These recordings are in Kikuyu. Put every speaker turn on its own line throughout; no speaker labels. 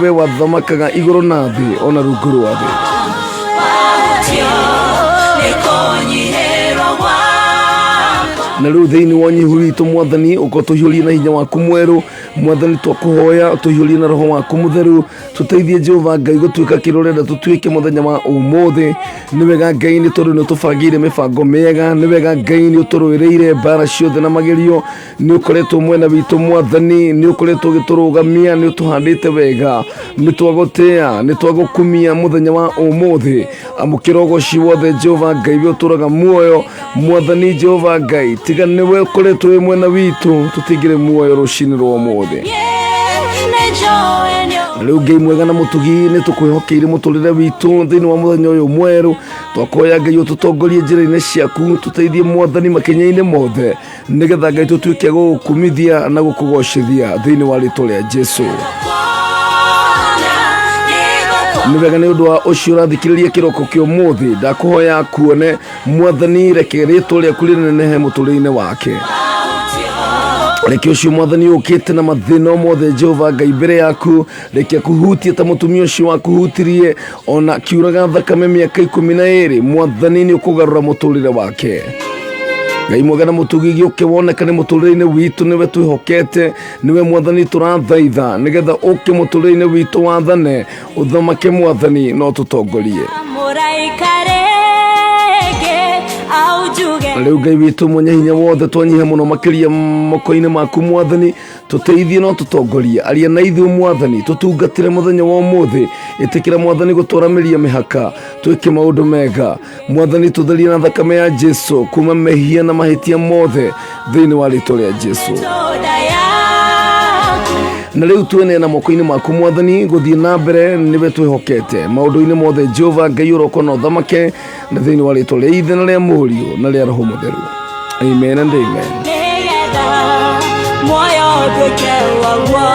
We wathamakaga igũrũ na thĩ ona rungu rwa thĩ. Na rĩu thĩinĩ wa ũnyihu witũ Mwathani, ũka ũtũhiũrie na hinya waku mwerũ. Mwathani, twakũhoya ũtũhiũrie na roho waku mũtheru, tũteithie Jehova Ngai gũtuĩka kĩrĩa ũrenda tũtuĩke mũthenya wa ũmũthĩ. Nĩ wega Ngai, nĩ tondũ nĩ ũtũbangĩire mĩbango mĩega. Nĩ wega Ngai, nĩ ũtũrũĩrĩire mbara ciothe na magerio. Nĩ ũkoretwo mwena witũ Mwathani, nĩ ũkoretwo ũgĩtũrũgamia, nĩ ũtũhandĩte wega. Nĩ twagũtĩa, nĩ twagũkumia mũthenya wa ũmũthĩ. Amũkĩra ũgoci wothe Jehova Ngai, we ũtũraga muoyo. Mwathani Jehova Ngai, tiga nĩwe ũkoretwo wĩ mwena witũ, tũtingĩrĩ muoyo rũcinĩ rwa ũmũthĩ. Rĩu Ngai mwega na mũtugi, nĩ tũkwĩhokeire mũtũrĩre witũ thĩinĩ wa mũthenya ũyũ mwerũ. Twakoya Ngai ũtũtongorie njĩra-inĩ ciaku, tũteithie Mwathani makinya-inĩ mothe, nĩgetha Ngai tũtuĩke gũgũkumithia na gũkũgocithia thĩinĩ wa rĩtwa rĩa Jesu. Nĩ wega, nĩ ũndũ wa ũcio ũrathikĩrĩria kĩroko kĩa ũmũthĩ, ndakũhoya kuone Mwathani, reke rĩtwa rĩaku rĩnenehe mũtũrĩre-inĩ wake. Reke ũcio Mwathani ũkĩte na mathĩna mothe Jehova Ngai mbere yaku, reke akũhutie ta mũtumia ũcio wakuhutirie ona akiuraga thakame mĩaka 12. Mwathani, nĩ ũkũgarũra mũtũrĩre wake. Ngai mwega na mũtugi, gĩũke wonekane mũtũrĩre-inĩ witũ. Nĩwe twĩhokete, nĩwe Mwathani tũrathaitha, nĩgetha ũke mũtũrĩre-inĩ witũ, wathane, ũthamake Mwathani, no tũtongorie. Rĩu Ngai witũ mwenye hinya wothe, twanyiha mũno makĩria moko-inĩ maku Mwathani, tũteithie no tũtongorie. Aria na ithuĩ Mwathani, tũtungatĩre mũthenya wa ũmũthĩ. Ĩtĩkĩra Mwathani gũtwaramĩria mĩhaka, twĩke maũndũ mega. Mwathani, tũtherie na thakame ya Jesu kuma mehia na mahĩtia mothe thĩinĩ wa rĩtwa rĩa Jesu. Na rĩu tweneana moko-inĩ maku Mwathani, gũthiĩ na mbere nĩwe twĩhokete maũndũ-inĩ mothe. Jehova Ngai, ũroko na ũthamake, na thĩinĩ wa rĩtwa rĩa Ithe na rĩa Mũriũ na rĩa Roho Mũtheru, amen and amen.
Muoyo ũtuĩke waguo.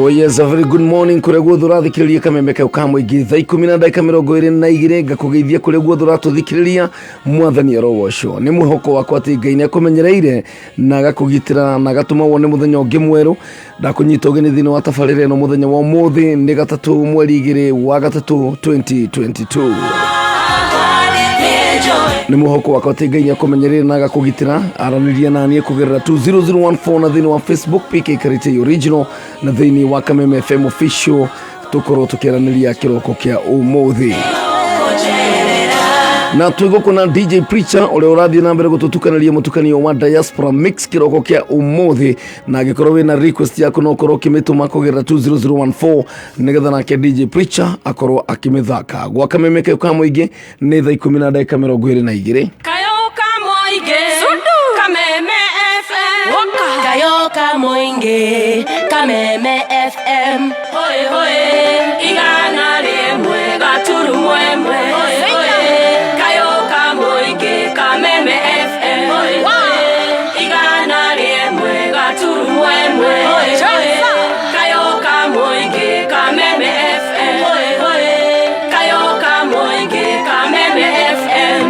Oh yes, a very good morning kũrĩa guothe ũrathikĩrĩria kameme kau ka mũingĩ, thaa 10 na ndagĩka 22. Ngakũgeithia kũrĩa guothe ũratũthikĩrĩria. Mwathani arogocwo. Nĩ mwĩhoko wakwa atĩ Ngai nĩ akũmenyereire na agakũgitĩra na agatũma wone mũthenya ũngĩ mwerũ. Ndakũnyita ũgeni thĩinĩ wa tabarĩra ĩno mũthenya wa ũmũthĩ, nĩ gatatũ, mweri 2 wa gatatũ 2022. Nĩ mwĩhoko wakwa atĩ Ngai nĩ akũmenyereire na agakũgitĩra. Aranĩria na niĩ kũgerera 20014 na thĩinĩ wa Facebook PK Karitei Original na thĩinĩ wa Kameme FM Official, tũkorwo tũkĩaranĩria kĩroko kĩa ũmũthĩ. Na twĩ gũkũ na DJ Preacher ũrĩa ũrathiĩ na mbere gũtũtukanĩria mũtukanio wa Diaspora Mix kĩroko kĩa ũmũthĩ. Na angĩkorwo wĩna request yaku, no ũkorwo ũkĩmĩtũma kũgerera 20014, nĩgetha nake DJ Preacher akorwo akĩmĩthaka gwa kameme kau ka mũingĩ. Nĩ thaa 10 na ndagĩka 22.
Kayo kamoinge Kameme FM. Kayo kamoinge Kameme FM. Hoi hoi 101.1. Hoi hoi Kayo kamoinge Kameme FM. Hoi hoi 101.1. Hoi hoi Kayo kamoinge Kameme FM. Hoi hoi Kayo kamoinge Kameme FM.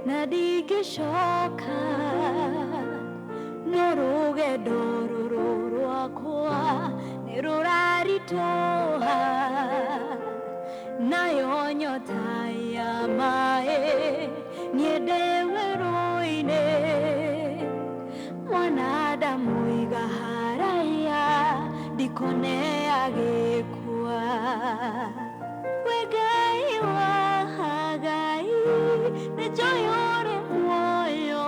Na ndingĩcoka no rũgendo rũrũ rwakwa nĩ rũraritũha nayo nyota ya maĩ niĩ ndĩ werũ-inĩ mwana ndamũiga haraya ndikone agĩkua we Ngai wa Ngai nĩ njũĩ ũrĩ muoyo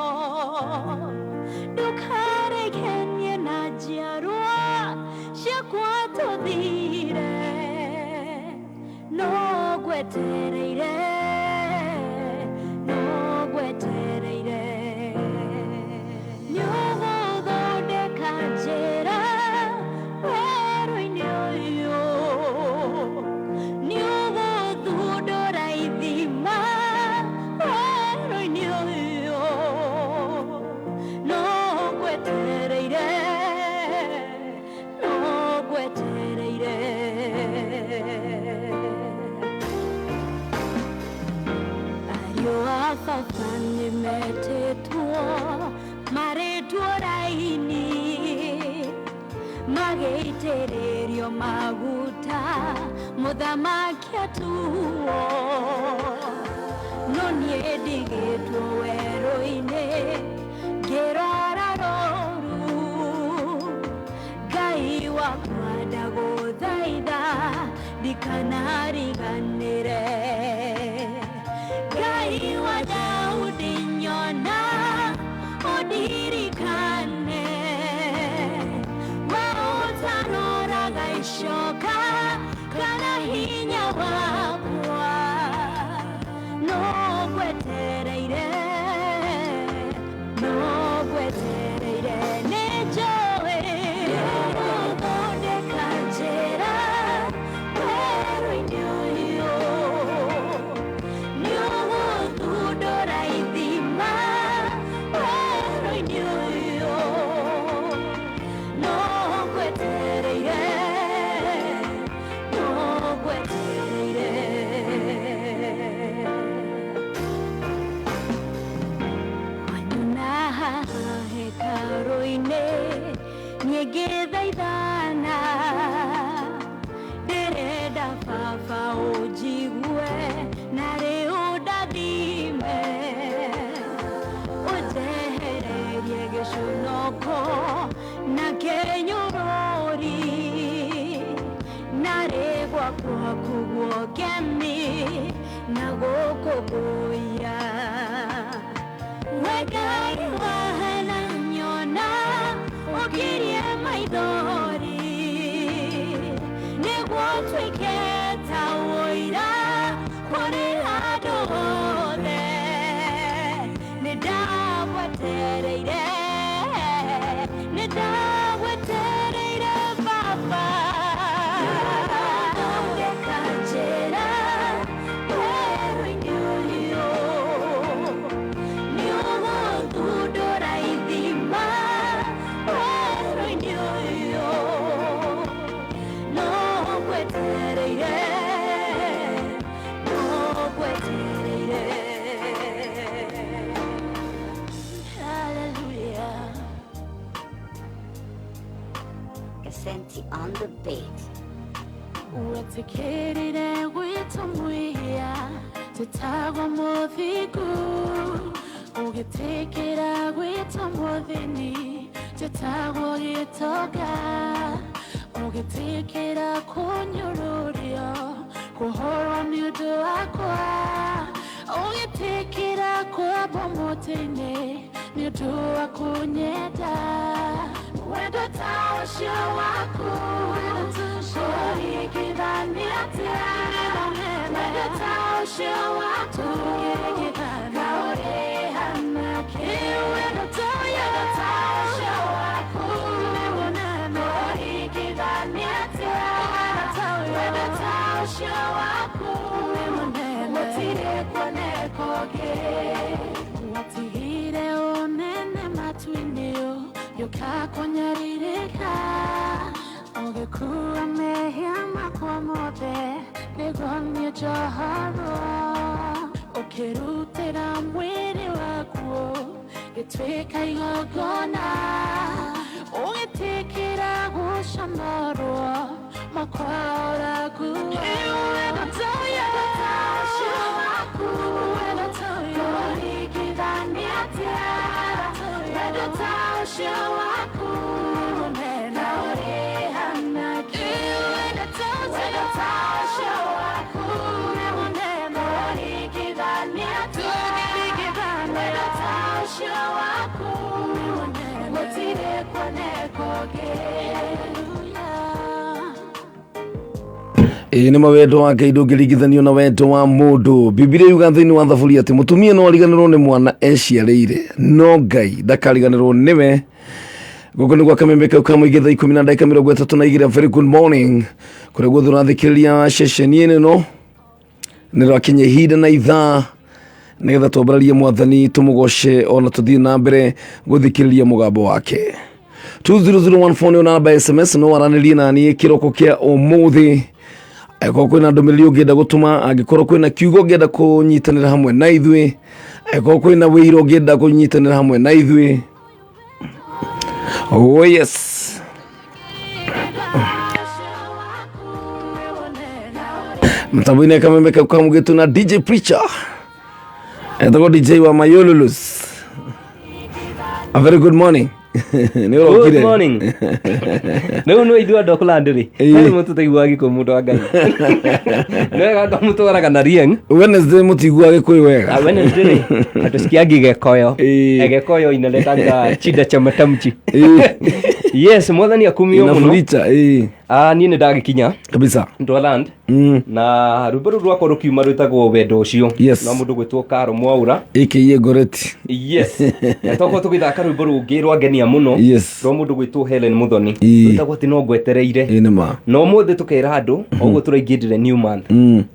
ndũkarekenie na njiarwa ciakwa tũthire no ngwetereire no ngwetereire nĩũgũthondeka njĩra werũ-inĩ ũyũ nĩũgũthundũra ithima werũ-inĩ ũyũ no ngwetereire no ngwetereire ariũ a baba nĩmetĩtwo marĩtwo raini magĩitĩrĩrio maguta mũthamaki atuo no niĩ ndigĩtwo werũ-inĩ ngĩrora rũru Ngai wakwa ndagũthaitha ndikanariganĩre Ngai wa Daudi nyona ũndirikane we ũtaroraga icoka kana hinya wakwa no ngwetereire no ngwetereire nĩ njũĩ nĩũgũthondeka njĩra werũ-inĩ ũyũ nĩũgũthundũra ithima werũ-inĩ ũyũ no ngwetereire no ngwetereire wanyona haha hekarũ-inĩ niĩ ngĩthaithana ndĩrenda baba ũnjigue na rĩu ndathime ũnjehererie gĩconoko na kĩnyũrũri narĩ gwakwa kũguo ngemi na gũkũgũya we Ngai wahana nyona ũkirie maithori nĩguo tuĩke ta ũira kũrĩ andũ othe nĩ ndagwetereire nĩ ndagwetereire baba thondeka njĩra werũ-inĩ ũyũ nĩũgũthundũra ithima werũ-inĩ ũyũ no ngwetereire no ngwetereire Hallelujah.
Kasenti on the beat.
Wetikirire gwitũ mwihia tĩtagwo mũthingu ũgĩtĩkĩra gwĩtwo mũthĩni tĩtagwo gĩtonga ũgĩtĩkĩra kũnyũrũrio kũhorwo nĩ ũndũ wakwa ũgĩtĩkĩra kwambwo mũtĩ-inĩ nĩ ũndũ wa kũnyenda wendo ta ũcio waku ũringithania atĩa wendo ta ũcio waku kaũrĩhana kĩ wendo ta ũcio waku ũringithania atĩa wendo ta ũcio waku gũtirĩ kuoneka ũngĩ watigire ũnene matu-inĩ yũkakunyarirĩka ũgĩkua mehia makwa mothe nĩguo niĩ njohorwo Ũkĩrutĩra mwĩrĩ wakuo gĩtuĩka igongona, ũgĩtĩkĩra gũconorwo makwaũragu. Wendo ta ũyũ waku, wendo ta ũyũ ũringithania atĩa? Wendo ta ũcio waku mũnene ũrĩhana kĩ? Wendo ta ũcio waku mũnene ũringithania atĩa? Wendo ta ũcio waku gũtirĩ kuoneka ũngĩ.
Ĩĩ nĩ ma, wendo wa Ngai ndũngĩringithanio na wendo wa mũndũ. Bibilia yuga thĩinĩ wa Thaburi atĩ mũtumia no ariganĩrwo nĩ mwana eciarĩire, no Ngai ndakariganĩrwo nĩwe. Gũkũ nĩ gwa kameme kau ka mũingĩ, thaa 10 na ndagĩka 32. Very good morning kũrĩa guothe ũrathikĩrĩria ceceni ĩno. Nĩ rwakinya ihinda na ithaa nĩgetha twambararie Mwathani, tũmũgoce ona tũthiĩ na mbere gũthikĩrĩria mũgambo wake. 20014 nĩyo namba ya SMS, no waranĩrie na niĩ kĩroko kĩa ũmũthĩ angĩkorwo kwĩna ndũmĩrĩri ũngĩenda gũtũma, angĩkorwo kwĩna kiugo ũngĩenda kũnyitanĩra hamwe na ithuĩ, angĩkorwo kwĩna wĩira ũngĩenda kũnyitanĩra hamwe na ithuĩ. Oh yes. Mtambo-inĩ kameme kau kamũgĩtu na DJ Preacher, etagwo DJ wa Mayolulus. A very good morning, nĩ
Good
ũrokire.
morning. Rĩu nĩ ithuĩ andũ a Kũland rĩ. Harĩ mũtũtaiguaga gĩkũyũ, mũndũ wa Ngai. Nĩ wega ngamũtwaraga na Rieng.
Wednesday mũtiguaga gĩkũyũ wega.
Ah, Wednesday rĩ, hatusikiagi Gĩkũyũ. Gĩkũyũ inaletanga chida cha matamchi. Yes, Mwathani akumio mũno.
Inafuricha, ĩĩ.
Ah, niĩ nĩ ndagĩkinya
Kabisa.
Ndwaland na rwĩmbo rũu rwakwa rũkiuma rwĩtagwo Wendo Ũcio.
Yes.
Na mũndũ gwĩtwo Karo Mwaura.
Aka Goreti.
Yes, na twakorwo tũgĩthaka rwĩmbo rũngĩ rwangenia mũno rwa mũndũ gwĩtwo Helen Muthoni, rwĩtagwo atĩ No Ngwetereire.
Ĩĩ nĩ ma.
Na ũmũthĩ tũkera andũ ũguo tũraingĩrire new month,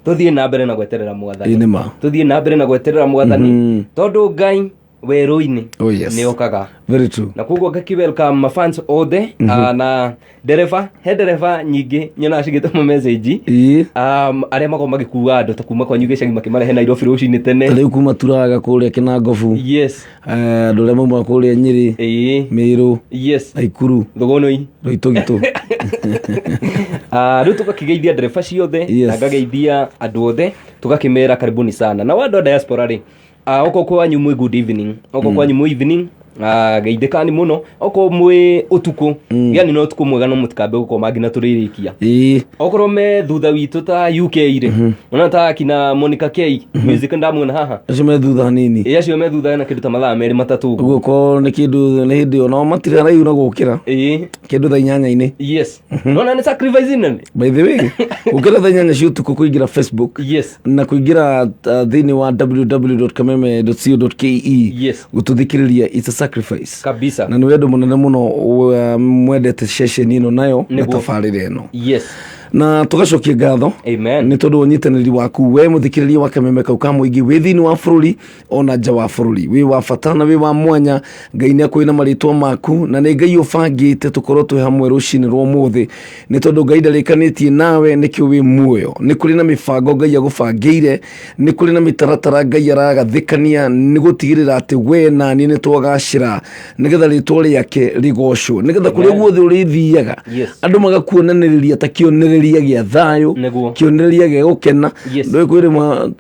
tũthiĩ na mbere na gweterera Mwathani.
Ĩĩ nĩ ma.
Tũthiĩ na mbere na gweterera Mwathani tondũ Ngai werũ-inĩ
Oh, yes.
nĩ okaga.
Very true.
Na koguo ngaki welcome mafans othe. Ah, na ndereba, he ndereba nyingĩ nyonaga cigĩtũma message, arĩa makoragwo magĩkua andũ ta kuma kwanyu gĩcagi makĩmarehe Nairobi rũcinĩ tene.
Ta rĩu kuma Turaga kũrĩa Kĩnangobu. Andũ arĩa maumaga kũrĩa Nyĩrĩ, Mĩrũ, Naikuru,
Thũgũnũi,
Rũitũgitũ.
Ah, rĩu tũgakĩgeithia ndereba ciothe na ngageithia andũ othe, tũgakĩmera karibuni sana. Na andũ a diaspora rĩ, ah, okorwo kwanyu mwĩ good evening, okorwo kwanyu mwĩ evening, ah, geithĩkani mũno. Okorwo mwĩ ũtukũ, gĩani na ũtukũ mwega, no mũtikambe gũkoma nginya tũrĩrĩkia. Okorwo me thutha witũ ta UK rĩ, ona ta akina Monica K Music ndamuona haha.
Acio me thutha hanini.
Ĩ, acio me thutha na kĩndũ ta mathaa 2 3 ũguo.
Ũguo korwo nĩ kĩndũ nĩ hĩndĩ ĩyo nao matirĩ haraihu na gũkĩra. Kĩndũ thaa 8-inĩ.
Yes, nona nĩ sacrifice nene.
By the way, gũkĩra thaa 8 cia ũtukũ kũingĩra Facebook na kũingĩra thĩinĩ wa www.kameme.co.ke gũtũthikĩrĩria, it's a sacrifice
kabisa.
Na nĩ wendo mũnene mũno mwendete ceceni ĩno nayo na tabarĩra ĩno. Na tũgacokia ngatho
Amen.
nĩ tondũ wa ũnyitanĩri waku we mũthikĩrĩria wa kameme kau ka mũingĩ, wĩ thĩinĩ wa bũrũri ona nja wa bũrũri. Wĩ wa bata na wĩ wa mwanya. Ngai nĩ akũĩ na marĩtwa maku, na nĩ Ngai ũbangĩte tũkorwo twĩ hamwe rũcinĩ rwa ũmũthĩ, nĩ tondũ Ngai ndarĩkanĩtie nawe nĩkĩo wĩ muoyo. Nĩ kũrĩ na mĩbango Ngai agũbangĩire, nĩ kũrĩ na mĩtaratara Ngai aragathĩkania nĩ gũtigĩrĩra atĩ we na niĩ nĩ twagacĩra, nĩgetha rĩtwa rĩake rĩgocwo, nĩgetha kũrĩa guothe ũrĩthiaga andũ magakuonanĩrĩria ta kĩonereria gĩa thayũ, kĩonereria gĩa gũkena. Ndũĩ kwĩ rĩmwe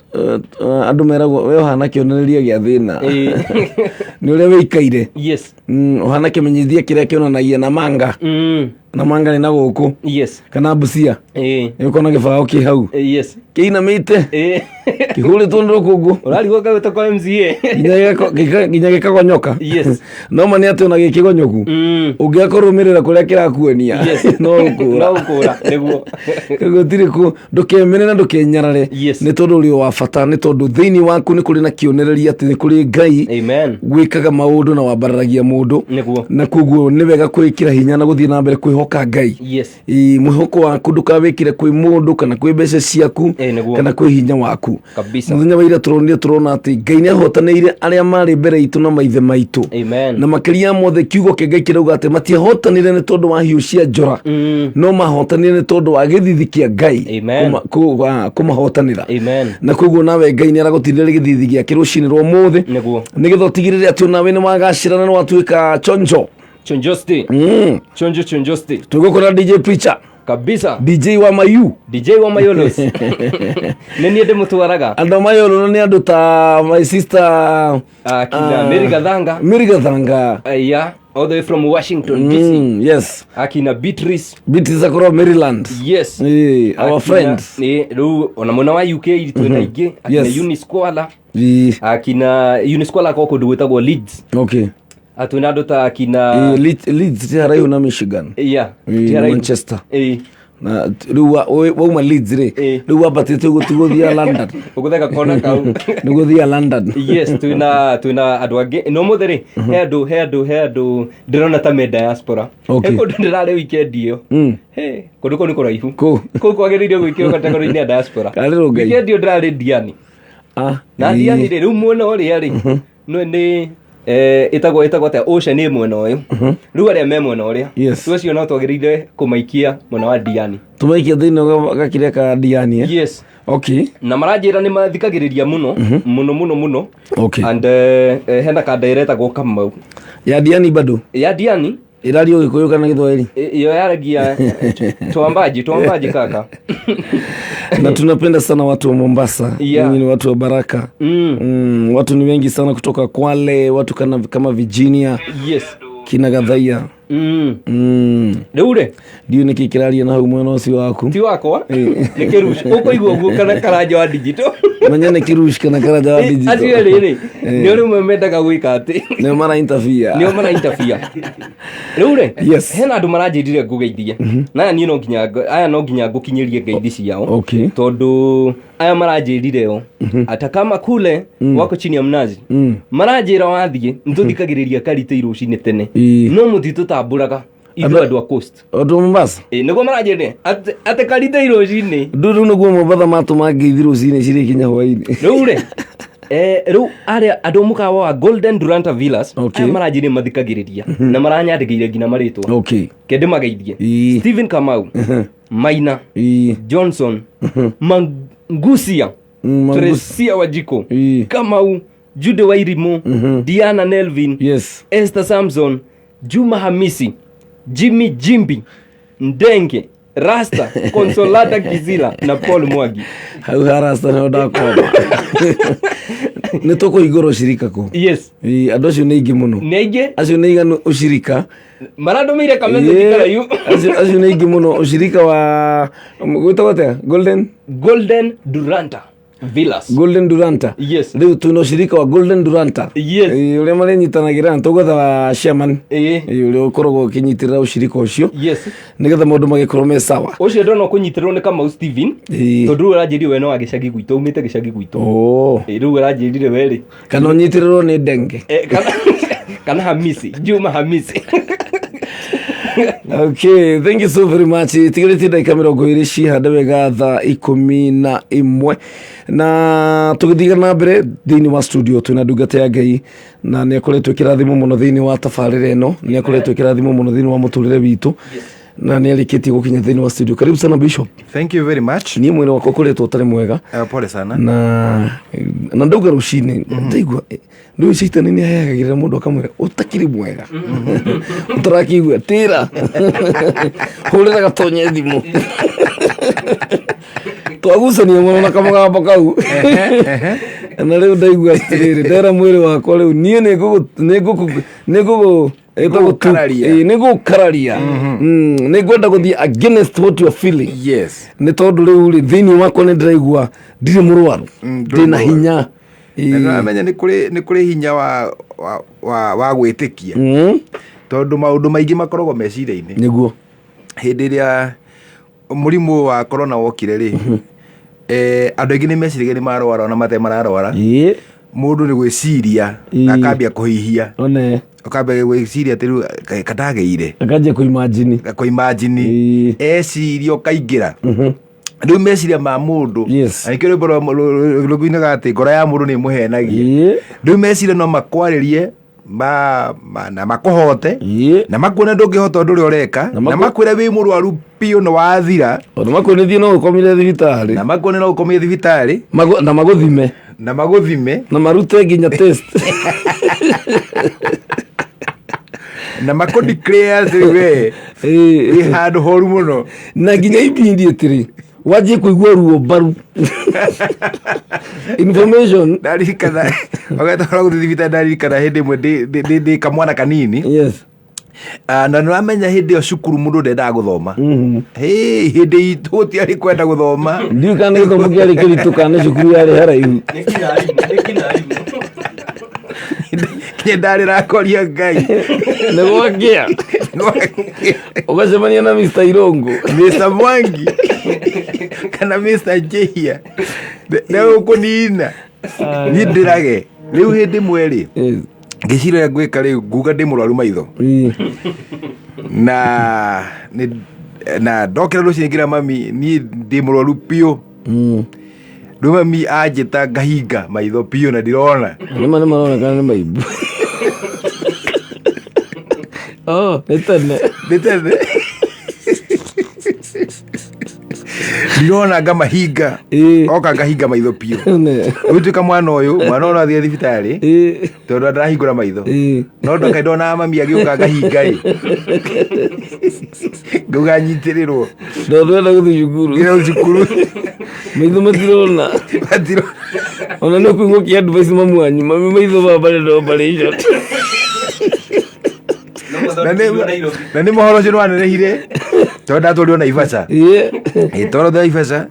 andũ meragwo we ũhana kĩonereria gĩa thĩna nĩ ũrĩa wĩikaire. Ũhana kĩmenyithia kĩrĩa kĩonanagia na manga na manga nĩ na gũkũ kana Busia, nĩ ũkona gĩbaũ kĩ hau kĩinamĩte kĩhũrĩtwo nĩ rũkũngũ.
Ũrarigwo kagwĩtwo kwa MCA.
Nginya gĩkagonyoka. No ma nĩ atĩ ona gĩkĩgonyoku ũngĩakũrũmĩrĩra kũrĩa kĩrakuonia no ũkũra.
No ũkũra nĩguo.
Gũtirĩ kũ ndũkemene na ndũkenyarare, nĩ tondũ ũrĩ wa bata, nĩ tondũ thĩinĩ waku nĩ kũrĩ na kĩonereria atĩ nĩ kũrĩ Ngai
Amen.
gwĩkaga maũndũ na wambararagia mũndũ.
Nĩguo.
Na koguo nĩ wega kwĩkĩra hinya na gũthiĩ na mbere kwĩhoka. kwĩhoka Ngai.
Yes.
Ĩ, mwĩhoko waku ndũkawĩkĩre kwĩ mũndũ kana kwĩ mbeca ciaku
Ĩ, nĩguo.
kana kwĩ hinya waku.
Kabisa.
Mũthenya wa ira tũronire tũrona atĩ Ngai nĩ ahotanĩire arĩa marĩ mbere itũ na maithe maitũ.
Amen.
Na makĩria ya mothe kiugo kĩa Ngai kĩrauga atĩ matiahotanire nĩ tondũ wa hiũ cia njora, no mahotanire nĩ tondũ wa gĩthithi kĩa Ngai
Amen.
kũmahotanĩra.
Amen.
Na koguo nawe Ngai nĩ aragũtirĩra gĩthithi gĩake rũcinĩ rwa ũmũthĩ,
Nĩguo.
nĩgetha ũtigĩrĩre atĩ onawe nĩ wagacĩra na nĩ watuĩka chonjo.
Chonjosti. Chonjo chonjosti.
Tũgũkora DJ Preacher,
Kabisa.
DJ wa Mayu.
DJ wa Mayolos. Nĩ niĩ ndĩmũtwaraga.
Andũ a Mayolo nĩ andũ ta my sister
Akina Mary Gathanga.
Mary Gathanga.
Yeah, all the way from Washington DC.
Yes.
Akina Beatrice.
Beatrice akorwo Maryland.
Yes.
Our friend.
Rĩu ona mwena wa UK twĩna aingĩ. Akina
Yes.
Eunice Kwala.
Ĩ,
Akina Eunice Kwala akorwo kũndũ gwĩtagwo Leeds.
okay.
Twĩna andũ ta akina
Ĩ, Leeds ti haraihu na Michigan.
Yeah.
Ĩ,
Ti haraihu.
Manchester.
Ĩ.
Na rĩu wauma Leeds rĩ,
Ĩ.
rĩu wambatĩte ũguo ti gũthiĩ London.
Ũgũtheka kona kau.
Nĩ gũthiĩ London.
Yes, twĩna andũ angĩ no mũthĩ rĩ, he andũ ndĩrona ta me diaspora.
Okay.
He kũndũ ndĩrarĩ weekend ĩyo. He, kũndũ kũu nĩ kũraihu.
Kũ?
Kũu kwagĩrĩire gwĩkĩrwo kategori-inĩ ya diaspora.
Karĩrwo Ngai.
Weekend ĩyo ndĩrarĩ Diani.
Ah,
Na
ĩ.
Diani rĩ, rĩu mwena ũrĩa rĩ, no nĩ ĩtagwo atĩa, ocean ĩ mwena ũyũ. Rĩu arĩa me mwena ũrĩa,
Yes.
rĩu acio no twagĩrĩire kũmaikia mwena wa Diani.
Tũmaikie thĩinĩ wa gakĩrĩa ka Diani, eh?
Yes.
Okay.
Na maranjĩra nĩ mathikagĩrĩria mũno mũno mũno mũno.
Okay.
And hena kanda ĩretagwo Kamau
Ya Diani bado
ya Diani.
Ĩrario Gĩkũyũ kana Gĩthwaĩri?
Iyo yaragia twambaji kaka.
Na tunapenda sana watu wa Mombasa.
Yeah.
Ninyi ni watu wa baraka. Watu ni wengi sana kutoka Kwale, watu kama Virginia,
Yes.
kina Gathaia.
Rĩu rĩ,
Ndiũĩ nĩkĩ kĩraria na hau mwena ũcio waku.
Ti wakwa, nĩ kĩruci ũkũigua ũguo kana karanja wa digital.
Menya nĩ kĩruci kana karanja wa digital.
Acio erĩ rĩ, nĩ rĩmwe mendaga gwĩka atĩ
Nĩo mara interfere.
Nĩo mara interfere. Rĩu rĩ,
Yes.
hena andũ maranjĩrire ngũgeithie, na aya niĩ no nginya aya no nginya ngũkinyĩrie ngeithi ciao.
Okay.
Tondũ aya maranjĩrire o ata kama kule wako chini ya mnazi, maranjĩra wathiĩ nĩtũthikagĩrĩria karite rũcinĩ tene,
Ĩ.
no mũtitũtambũraga ithuĩ andũ a coast.
Andũ a Mombasa.
Ĩ, nĩguo maranjĩrire atĩ karite rũcinĩ.
Ndũ rĩu nĩguo Mombatha matũma ngeithi rũcinĩ cirĩkinya hwainĩ.
Rĩu rĩ, rĩu arĩa andũ mũkawa wa Golden Duranta Villas,
Okay.
aya maranjĩrire mathikagĩrĩria na maranyandĩkĩire nginya marĩtwa.
Okay.
Kende mageithie.
Ĩ.
Stephen Kamau, Maina Johnson, Mangusia,
Mangusia.
Tresia Wajiko,
Ĩ.
Kamau Jude Wairimu, Diana Nelvin,
Yes.
Esther Samson, Juma Hamisi, Jimmy Jimbi, Ndenge Rasta, Consolata Kizila na Paul Mwagi.
Hau harasta nĩho ndakwamba. Nĩ tũkũhingũra ũcirika kũ?
Yes.
Ĩ, andũ acio nĩ aingĩ mũno.
Nĩ aingĩ.
Acio nĩ aiganu ũcirika.
Marandũmĩire kamessage
Ĩ,
karaihu.
acio nĩ aingĩ mũno ũcirika wa gwĩtagwo atĩa? Golden.
Golden Duranta Villas.
Golden Duranta.
Yes.
Rĩu twĩna ũcirika wa Golden Duranta.
Yes.
Ĩ, ũrĩa marĩnyitanagĩra na tũgwetha wa chairman.
Ĩ.
Ĩ, ũrĩa ũkoragwo ũkĩnyitĩrĩra ũcirika ũcio.
Yes.
Nĩgetha maũndũ magĩkorwo me sawa.
Ũcio ndona ũkũnyitĩrĩrwo nĩ Kamau Steven.
Ĩ.
Tondũ rĩu aranjĩrire we no wa gĩcagi gwitũ, umĩte gĩcagi gwitũ.
Oh.
Ĩ, rĩu aranjĩrire we rĩ.
Kana ũnyitĩrĩrwo nĩ Ndenge.
Kana Hamisi, Juma Hamisi.
Okay, thank you so very much. Tigĩrĩtie ndagĩka 20 cihande wega thaa 11, na tũgĩthiĩ na mbere thĩinĩ wa studio twĩna ndungata ya Ngai, na nĩ akoretwo kĩrathimo mũno thĩinĩ wa tabarĩra ĩno, nĩ akoretwo kĩrathimo mũno thĩinĩ wa mũtũrĩre witũ, na nĩ arĩkĩtie gũkinya thĩinĩ wa studio. Karibu sana, Bishop.
Thank you very much.
Niĩ mwĩrĩ wakwa ũkoretwo ũtarĩ mwega.
Pole sana.
Na ndauga rũcinĩ ndaigua rĩu caitani nĩ aheagagĩrĩra mũndũ akamwĩra ũtakĩrĩ mwega, ũtarakĩigua tĩra hũrĩra gatonye thimũ, twagucania mũno na kamũgambo kau, na rĩu ndaigua atĩrĩrĩ, ndera mwĩrĩ wakwa rĩu niĩ nĩ ngũgũ
Nĩngũgũkararia.
Nĩ ngũkararia, nĩ ngwenda gũthiĩ against what you are feeling.
Yes.
Nĩ tondũ rĩu rĩ, thĩinĩ wakwa nĩ ndĩraigua ndirĩ mũrwaru,
Ndũrĩ
ndĩ na
mũrwaru.
hinya.
Na nĩũramenya nĩ kũrĩ hinya wa gwĩtĩkia, tondũ maũndũ maingĩ makoragwo meciria-inĩ.
Nĩguo.
Hĩndĩ ĩrĩa mũrimũ wa corona wokire rĩ, andũ aingĩ nĩ meciragia nĩ marwara ona matarĩ mararwara. Mũndũ nĩ gwĩciria, akambia kũhihia.
One.
Ũkambia gwĩciria atĩ rĩu kandagĩire.
Akanjia kũimagine.
Kũimagine. Eciria ũkaingĩra rĩu meciria ma mũndũ.
Yes.
Na nĩkĩo rwĩmbo rũinaga atĩ ngoro ya mũndũ nĩ ĩmũhenagia. Rĩu meciria no makwarĩrie na makũhote na makuone ndũngĩhota ũndũ ũrĩa ũreka, na makwĩre wĩ mũrwaru biũ nĩ wathira.
Ona makuonithie no ũkomire thibitarĩ.
Na makuone no ũkomire thibitarĩ.
Na magũthime.
Na magũthime.
Na marute nginya test.
Na makũ declare atĩ we wĩ handũ horu mũno.
Na nginya immediately wanjie kũigua ruo mbaru. Information.
Ndaririkana ũgatwara gũthiĩ thibitarĩ, ndaririkana hĩndĩ ĩmwe ndĩ kamwana kanini.
Yes.
Ah, na nĩwamenya hĩndĩ ĩyo cukuru mũndũ ndendaga gũthoma. Hĩ, hĩndĩ itũ gũtiarĩ kwenda gũthoma.
Ndiũĩ kana nĩ gĩthomo kĩarĩ kĩritũ kana nĩ cukuru yarĩ haraihu.
Kinya ndarĩrakoria Ngai.
Nĩ gwakĩa. Ũgacemania na Mr. Irũngũ.
Mr. Mwangi kana Mr. Njihia nĩ ũkũnina niĩ ndĩrage rĩu hĩndĩ ĩmwe rĩ ngĩciria ũrĩa ngwĩka rĩu nguga ndĩ mũrwaru maitho na na ndokĩra rũcinĩ ngĩra mami niĩ ndĩ mũrwaru biũ. Rĩu mami anjĩta ngahinga maitho biũ na ndirona.
Nĩma nĩ maronekana nĩ maimbu. Oh, nĩ tene.
Nĩ tene. Ndirona ngamahinga. Oka ngahinga maitho biũ. Rĩu tuĩka mwana ũyũ, mwana ũyũ no athiĩ thibitarĩ tondũ ndarahingũra maitho. No ndoka ndona mami agĩũka ngahinga ĩ. Ngauga nyitĩrĩrwo.
No ndwenda gũthiĩ cukuru.
Nginya cukuru.
Maitho matirona.
Matirona.
Ona nĩ ũkũigua ũkĩ advice mamu wanyu, mami maitho maya marenda operation.
Na nĩ mohoro ũcio nĩwanenehire tondũ ndatwarirwo Naivasha. Ĩtwarwo Naivasha,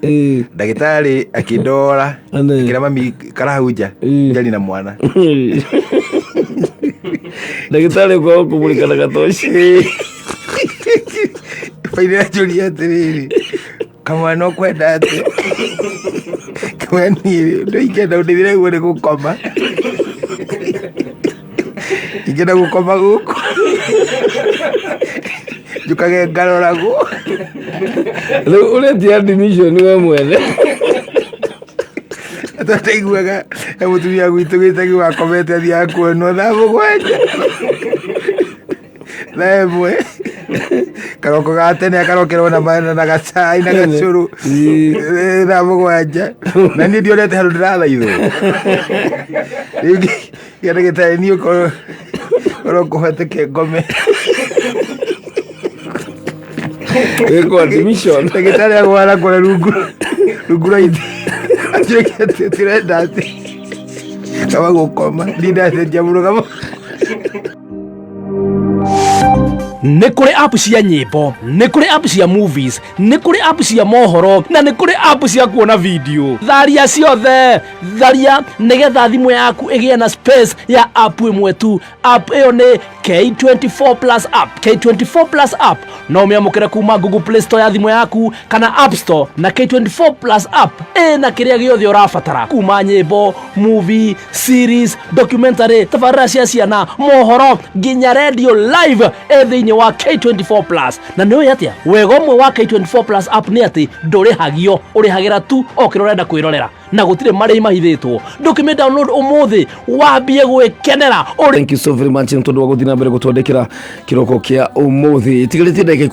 ndagĩtarĩ akĩndora akĩra mami karahunja njari na mwana.
Ndagĩtarĩ kwaga kũmũrĩka na gatoci.
Bainĩ anjũria atĩrĩrĩ, kamwana ũkwenda atĩa? Kamwana niĩ ũndũ ingĩenda ũndĩthire guo nĩ gũkoma. Ingĩenda gũkoma gũkũ njũkage ngaroragwo.
Rĩu ũretia admission we mwene.
Tataiguaga he mũtumia gwitũ gĩtagi wakomete athiaga kuonwo thaa 7 thaa 1 karoko ga tene akarokerwo na gacai na gacũrũ thaa 7 na niĩ ndionete handũ ndĩrathaithwo. Rĩu ngĩa ndagĩtarĩ niĩ korwo kũhoteke ngome.
Wĩkwo admission.
Ndagĩtarĩ agwara kũrĩa rungu rwa itĩ anjĩke atĩ tũrenda atĩ kaba gũkoma niĩ ndacenjia mũrũgamo.
Nĩ kũrĩ app cia nyĩmbo, nĩ kũrĩ app cia movies, nĩ kũrĩ app cia mohoro, na nĩ kũrĩ app cia kuona video. Tharia ciothe, tharia nĩgetha thimũ yaku ĩgĩe na space ya app ĩmwe tu. App ĩyo nĩ K24 Plus app. K24 Plus app no ũmĩamũkĩre kuma Google Play Store ya thimũ yaku kana App Store, na K24 Plus app ĩna kĩrĩa gĩothe ũrabatara kuma nyĩmbo, movie, series, documentary, tabarĩra cia ciana, mohoro nginya radio live ĩ thĩinĩ wa K24 Plus. Na nĩ ũĩ atĩa wega ũmwe wa K24 Plus app nĩ atĩ ndũrĩhagio, ũrĩhagĩra tu o kĩrĩa ũrenda kwĩrorera na gũtirĩ marĩhi mahithĩtwo. Ndũkĩmĩ download ũmũthĩ wambie gwĩkenera.
Thank you so very much nĩ tondũ wa gũthiĩ na mbere gũtwandĩkĩra kĩroko kĩa ũmũthĩ. Itigarĩtie ndagĩka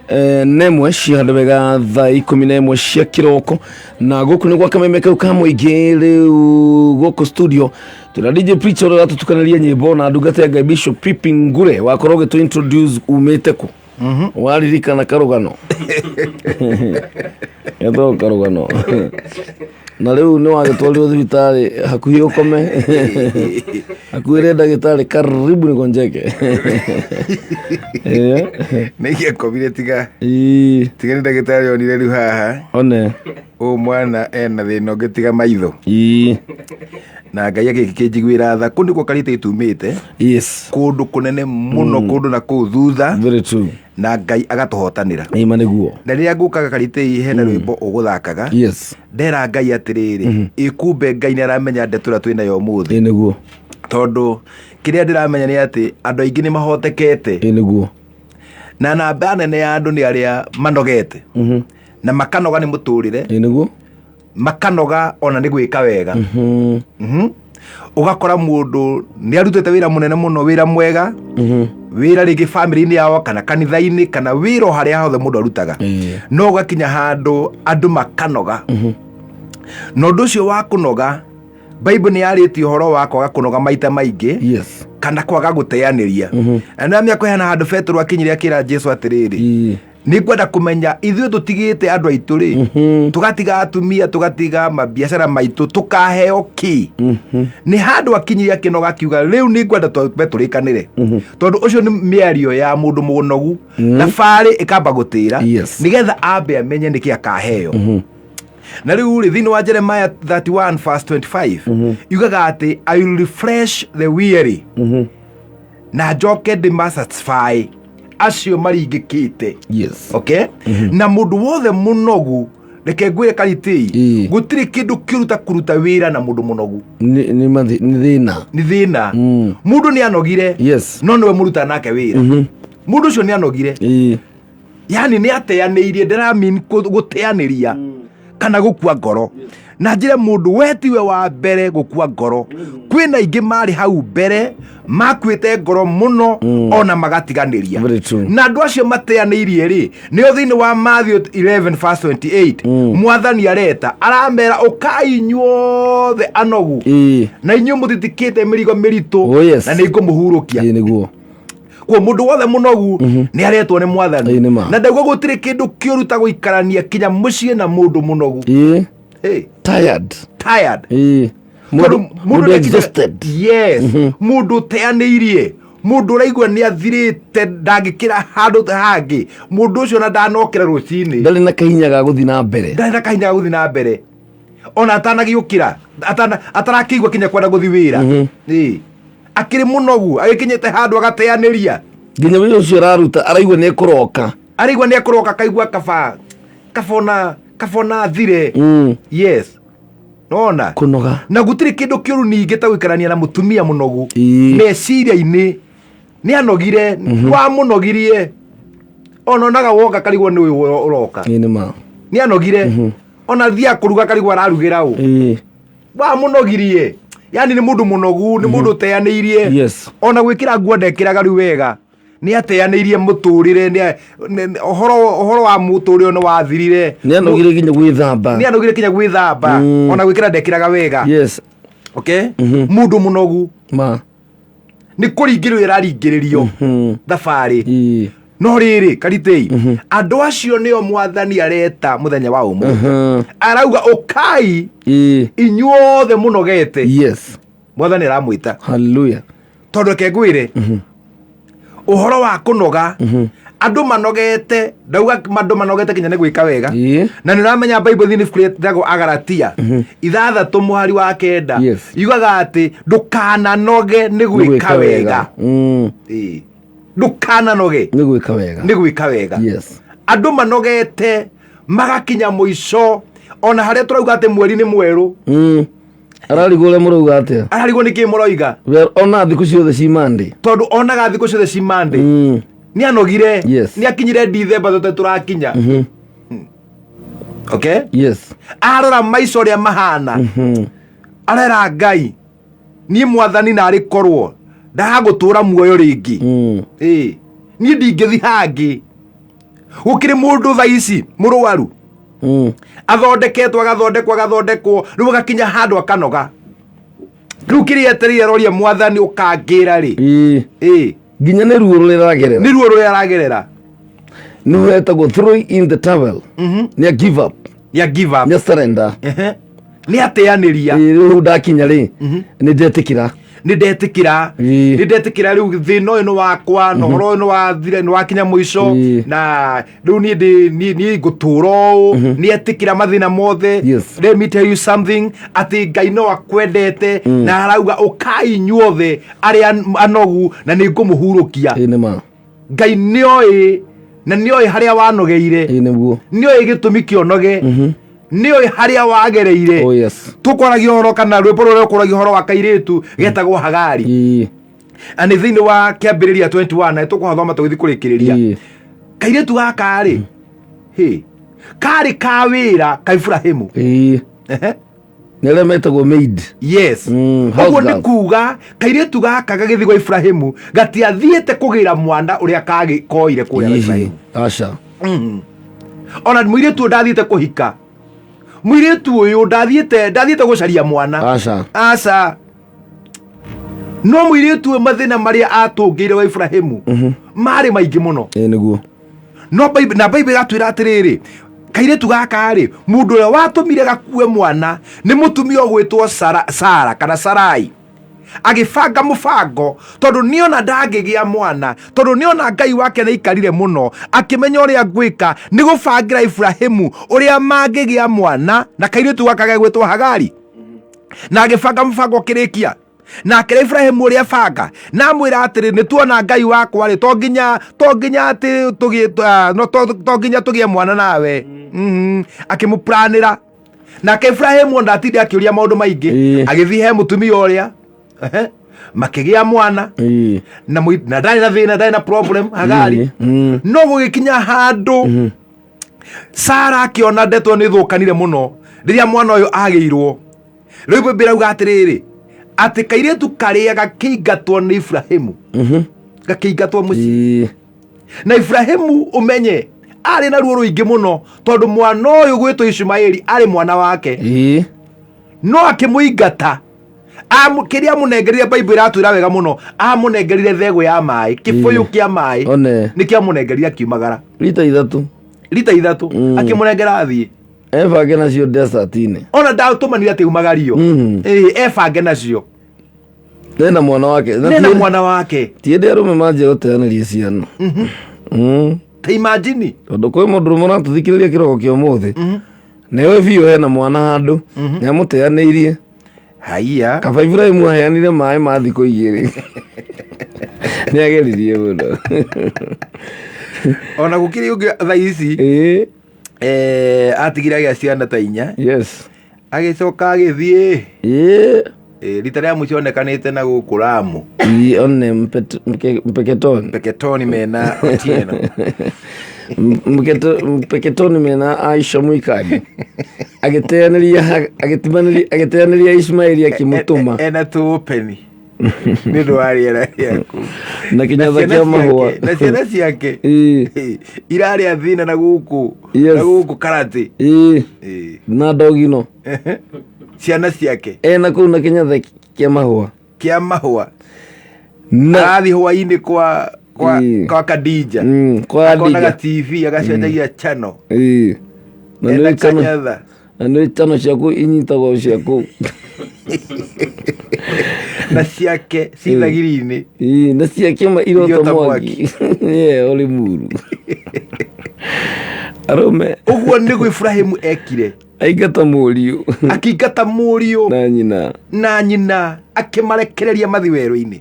11 cia handũ wega thaa 11 cia kĩroko, na gũkũ nĩ gwa kameme kau ka mũingĩ. Rĩu gũkũ studio twĩna DJ Preacher ũrĩa ũratũtukanĩria nyĩmbo na ndungata ya Ngai Bishop Pipi Ngure wakorwo ũgĩtũ introduce umĩte kũ. Waririkana karũgano getagwo karũgano na rĩu nĩ wagĩtwarirwo thibitarĩ hakuhĩ ũkome hakuhĩ ndagĩtarĩ karibu nigonjeke.
Nĩ ingĩakomire tiga tiga nĩ ndagĩtarĩ onire rĩu haha
one
ũyũ mwana ena thĩna ũngĩ tiga maitho. Na Ngai agĩkĩnjiguĩra tha kũu nĩkuo Karĩtĩ tumĩte. Kũndũ kũnene mũno, kũndũ na kũu thutha.
Very true.
Na Ngai agatũhotanĩra.
Ĩma nĩguo.
Na rĩrĩa ngũkaga Karĩtĩ hena rwĩmbo ũgũthakaga. Ndera Ngai atĩrĩrĩ, ĩ kumbe Ngai nĩ aramenya ndeto ĩrĩa twĩnayo ũmũthĩ.
Ĩ nĩguo.
Tondũ Kĩrĩa ndĩramenya nĩ atĩ andũ aingĩ nĩ mahotekete.
Ĩ nĩguo.
Na namba nene ya andũ nĩ arĩa manogete. Na makanoga nĩ mũtũrĩre.
Ĩ nĩguo.
Makanoga ona nĩ gwĩka wega. Ũgakora mũndũ nĩ arutĩte wĩra mũnene mũno, wĩra mwega, wĩra rĩngĩ bamĩrĩ-inĩ yao kana kanitha-inĩ kana wĩra o harĩa hothe mũndũ arutaga. No ũgakinya handũ andũ makanoga. Na ũndũ ũcio wa kũnoga, Bible nĩ yarĩtie ũhoro wa kwaga kũnoga maita maingĩ.
Yes.
Kana kwaga gũteanĩria. Na nĩramenya kũheana handũ Petero akinyire akĩra Jesu atĩrĩrĩ, nĩ ngwenda kũmenya ithuĩ tũtigĩte andũ aitũ rĩ, tũgatiga atumia, tũgatiga mabiacara maitũ, tũkaheo kĩ? Nĩ handũ akinyire akĩnoga akiuga rĩu nĩ ngwenda twambe tũrĩkanĩre, tondũ ũcio nĩ mĩario ya mũndũ mũnogu. Thabarĩ ĩkamba gũtĩra nĩgetha ambe amenye nĩkĩ akaheo. Na rĩu rĩ, thĩinĩ wa Jeremiah 31 verse 25 yugaga atĩ I will refresh the weary, na njoke ndĩmasatisfy acio maringĩkĩte. Okay? Na mũndũ wothe mũnogu, reke ngwĩre Karitĩi, gũtirĩ kĩndũ kĩũru ta kũruta wĩra na mũndũ mũnogu.
Nĩ thĩna.
Nĩ thĩna. Mũndũ nĩ anogire, no nĩwe mũruta nake wĩra. Mũndũ ũcio nĩ anogire, yani nĩ ateanĩirie, ndĩramin gũteanĩria kana gũkua ngoro. Na njĩre mũndũ we tiwe wa mbere gũkua ngoro, kwĩna aingĩ marĩ hau mbere makuĩte ngoro mũno ona magatiganĩria.
Very true.
Na andũ acio mateanĩirie rĩ, nĩo thĩinĩ wa Matthew 11 verse 28 mwathani areta aramera, ũkai inyuothe anogu na inyuĩ mũtitikĩte mĩrigo mĩritũ,
Oh, yes.
na nĩ ngũmũhurũkia.
Ĩ nĩguo.
Kuo mũndũ wothe mũnogu nĩ aretwo nĩ mwathani.
Ĩ nĩ ma.
Na ndauga gũtirĩ kĩndũ kĩũru ta gũikarania kinya mũciĩ na mũndũ mũnogu. Hey.
Tired.
Tired.
Mũndũ
Tondũ
mũndũ
nĩ akinya-
exhausted.
Yes. Mũndũ ũteanĩirie, mũndũ ũraigua nĩ athirĩte, ndangĩkĩra handũ ta hangĩ, mũndũ ũcio na ndanokĩra rũcinĩ,
ndarĩ na kahinya ga gũthiĩ na mbere.
Ndarĩ na kahinya ga gũthiĩ na mbere, ona atanagĩũkĩra, atarakĩigua kinya kwenda gũthiĩ wĩra. Ĩĩ. Akĩrĩ mũnogu, agĩkinyĩte handũ agateanĩria.
Nginya wĩra ũcio araruta araigua nĩ ekũroka.
Araigua nĩ ekũroka, akaigua kaba kabona kabona athire. Yes, nona
kũnoga.
Na gũtirĩ kĩndũ kĩũru ningĩ ta gũikarania na mũtumia mũnogu meciria-inĩ. Nĩ anogire, wamũnogirie, ona onaga woka karigwo nĩ ũyũ ũroka.
Ĩ nĩ ma.
Nĩ anogire, ona thiaga kũruga karigwo ararugĩra ũ. Wamũnogirie, yani nĩ mũndũ mũnogu, nĩ mũndũ ũteanĩirie. Ona gwĩkĩra nguo ndekĩraga rĩu wega, nĩ ateanĩirie mũtũrĩre, ũhoro wa mũtũrĩre nĩ wathirire.
Nĩ anogire nginya gwĩthamba.
Nĩ anogire nginya gwĩthamba, ona gwĩkĩra ndekĩraga wega. Okay, mũndũ mũnogu
Ma.
Nĩ kũringĩrĩrio ĩraringĩrĩrio thabarĩ. No rĩrĩ, Karitĩi, andũ acio nĩo mwathani areta mũthenya wa ũmũthĩ, arauga ũkai inyuothe mũnogete. Mwathani aramwĩta.
Hallelujah.
Tondũ reke ngwĩre ũhoro wa kũnoga, andũ manogete, ndauga andũ manogete kinya nĩ gwĩka wega. Na nĩ ũramenya Bible thĩinĩ ibuku rĩtagwo Agalatia 6 mũhari wa 9 yugaga atĩ ndũkananoge nĩ gwĩka wega. Ndũkananoge
nĩ gwĩka wega.
Nĩ gwĩka wega. Andũ manogete magakinya mũico, ona harĩa tũrauga atĩ mweri nĩ mwerũ.
Ararigwo ũrĩa mũrauga atĩa.
Ararigwo nĩ kĩ mũroiga.
We ona thikũ ciothe ci Monday.
Tondũ onaga thikũ ciothe ci Monday. Nĩ anogire. Nĩ akinyire December tũte tũrakinya. Okay? Arora maica ũrĩa mahana, arera Ngai, niĩ mwathani narĩ korwo ndagũtũra muoyo rĩngĩ. Ĩĩ. Niĩ ndingĩthi hangĩ. Gũkĩrĩ mũndũ thaa ici mũrwaru, athondeketwo, agathondekwo, agathondekwo, rĩu agakinya handũ akanoga. Rĩu kĩrĩa etereire aroria mwathani, ũkangĩra rĩ? Ĩĩ.
Nginya nĩ ruo rũrĩa aragerera.
Nĩ ruo rũrĩa aragerera.
Nĩ wetagwo throw in the towel. Nĩ a give up.
Nĩ a give up.
Nĩ a surrender.
Nĩ ateanĩria.
Rĩu ndakinya rĩ, nĩ ndetĩkĩra.
Nĩ ndetĩkĩra. Nĩ ndetĩkĩra rĩu thĩna ũyũ nĩ wakwa, na ũhoro ũyũ nĩ wathire, nĩ wakinya mũico, na rĩu niĩ ndĩ niĩ ngũtũra ũũ. Nĩ etĩkĩra mathĩna mothe. Let me tell you something, atĩ Ngai no akwendete, na arauga ũkai inyuothe arĩa anogu na nĩ ngũmũhurũkia.
Ĩ nĩ ma.
Ngai nĩoĩ, na nĩoĩ harĩa wanogeire.
Ĩ nĩguo.
Nĩoĩ gĩtũmi kĩonoge. Nĩoĩ harĩa wagereire.
Oh, yes.
Tũkwaragia ũhoro kana rwĩmbo rũrĩa ũkwaragia ũhoro wa kairĩtu getagwo Hagari. Na nĩ thĩinĩ wa kĩambĩrĩria 21 na tũkũhathoma tũgĩthiĩ kũrĩkĩrĩria. Kairĩtu gaka rĩ, hĩ, karĩ ka wĩra ka Iburahĩmu. Ehe.
Nĩ arĩa metagwo maid.
Yes.
House
Ũguo nĩ
girl.
kuga kairĩtu gaka gagĩthiĩ gwa Iburahĩmu gatiathiĩte kũgĩra mwana ũrĩa koire kũrĩa gwa Iburahĩmu.
Aca.
Ona mũirĩtu ũyũ ndathiĩte kũhika, mũirĩtu ũyũ ndathiĩte gũcaria mwana.
Aca.
Aca. No mũirĩtu ũyũ mathĩna marĩa atũngĩire wa Iburahĩmu marĩ maingĩ mũno.
Ĩĩ nĩguo.
No Bible, na Bible ĩratwĩra atĩrĩrĩ, kairĩtu gaka rĩ, mũndũ ũrĩa watũmire gakue mwana nĩ mũtumia ũgwĩtwo Sara, Sara kana Sarai. Agĩbanga mũbango tondũ nĩona ndangĩgĩa mwana, tondũ nĩona Ngai wake nĩaikarire mũno, akĩmenya ũrĩa ngwĩka nĩ gũbangĩra Iburahĩmu ũrĩa mangĩgĩa mwana na kairĩtu gaka gegwĩtwo Hagari. Na agĩbanga mũbango ũkĩrĩkia. Na akĩra Iburahĩmu ũrĩa banga, na amwĩra atĩrĩ, nĩ tuona Ngai wakwa rĩ, to nginya atĩ tũgĩe, no, to nginya tũgĩe mwana nawe. Akĩmũplanĩra. Nake Iburahĩmu ona ndatinde akĩũria maũndũ maingĩ. Agĩthiĩ he mũtumia ũrĩa. Makĩgĩa mwana. Na na ndarĩ na thĩna, ndarĩ na problem, Hagari. No gũgĩkinya handũ, Sara akĩona ndeto nĩ thũkanire mũno rĩrĩa mwana ũyũ agĩirwo. Rĩu Bible ĩrauga atĩrĩrĩ, atĩ kairĩtu karĩa gakĩingatwo nĩ Iburahĩmu. Gakĩingatwo mũciĩ. Na Iburahĩmu ũmenye arĩ na ruo rũingĩ mũno tondũ mwana ũyũ gwĩtwo Ishumaeli arĩ mwana wake. No akĩmũingata. Kĩrĩa amũnengerire, Bible ĩratwĩra wega mũno, amũnengerire thegũ ya maĩ, kĩbũyũ kĩa maĩ. Nĩ kĩamũnengerire akiumagara.
Rita ithatũ.
Rita ithatũ. Akĩmũnengera athiĩ.
Ebange nacio desert-inĩ.
Ona ndatũmanire atĩ umagario. Ebange nacio.
Nena mwana wake. Na
Nena mwana wake.
Ti hĩndĩ arũme manjia gũteanĩria ciana.
Ta imagine.
Tondũ kwĩ mũndũ ũmwe ũratũthikĩrĩria kĩroko kĩa ũmũthĩ. Nĩwe biũ hena mwana handũ. Nĩamũteanĩirie.
Haiya.
Kaba Ibrahim aheanire maĩ ma thikũ igĩrĩ. Nĩageririe mũno.
Ona gũkĩrĩ ũngĩ thaa ici. Atigire agĩa ciana ta inya. Agĩcoka agĩthiĩ. Rita rĩa mũico onekanĩte na gũkũ Lamu.
One Mpeketoni.
Mpeketoni mena Otieno.
Mpeketoni mena Aisha Mwikali. Agĩteanĩria, agĩtimanĩria, agĩteanĩria Ismaili akĩmũtũma.
Ena tũpeni. Nĩ ũndũ wa rĩera rĩaku.
Na kĩnyatha kĩa mahũa.
Na ciana ciake. Irarĩa thĩna na gũkũ. Na gũkũ karate.
Na ndogino.
Ciana ciake.
Ena kũu na kĩnyatha kĩa mahũa.
Kĩa mahũa. Arathiĩ hwainĩ kwa Khadija.
Kwa
Akonaga
Khadija.
TV agacenjagia channel.
Na
Ena
nĩ channel.
kanyatha.
Na nĩ channel ciaku inyitagwo ciaku.
Na ciake cithagiri-inĩ.
Na ciake ma irota
Irota
mwaki. Yeah, ũrĩ muru. Arũme.
Ũguo nĩguo Ibrahim ekire.
Aingata mũriũ.
Akĩingata mũriũ.
Na nyina.
Na nyina akĩmarekereria mathiĩ werũ-inĩ.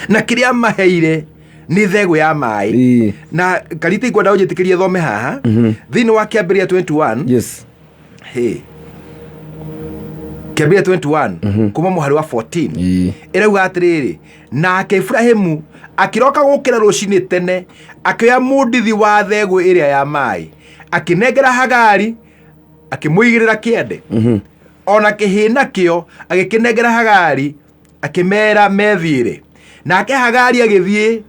Na kĩrĩa maheire nĩ thegũ ya maĩ. Na Karita ingwenda ũnjĩtĩkĩrie thome haha. Thĩinĩ wa kĩambĩrĩria 21. Hey. Kĩambĩrĩria 21 kuma mũhari wa 14. Ĩrauga atĩrĩrĩ, nake Ibrahimu akĩroka gũkĩra rũcinĩ tene, akĩoya mũndithi wa thegũ ĩrĩa ya maĩ, akĩnengera Hagari, akĩmũigĩrĩra kĩande. Ona kĩhĩ nakĩo agĩkĩnengera Hagari, akĩmera methiĩre. Nake Hagari agĩgĩthiĩ,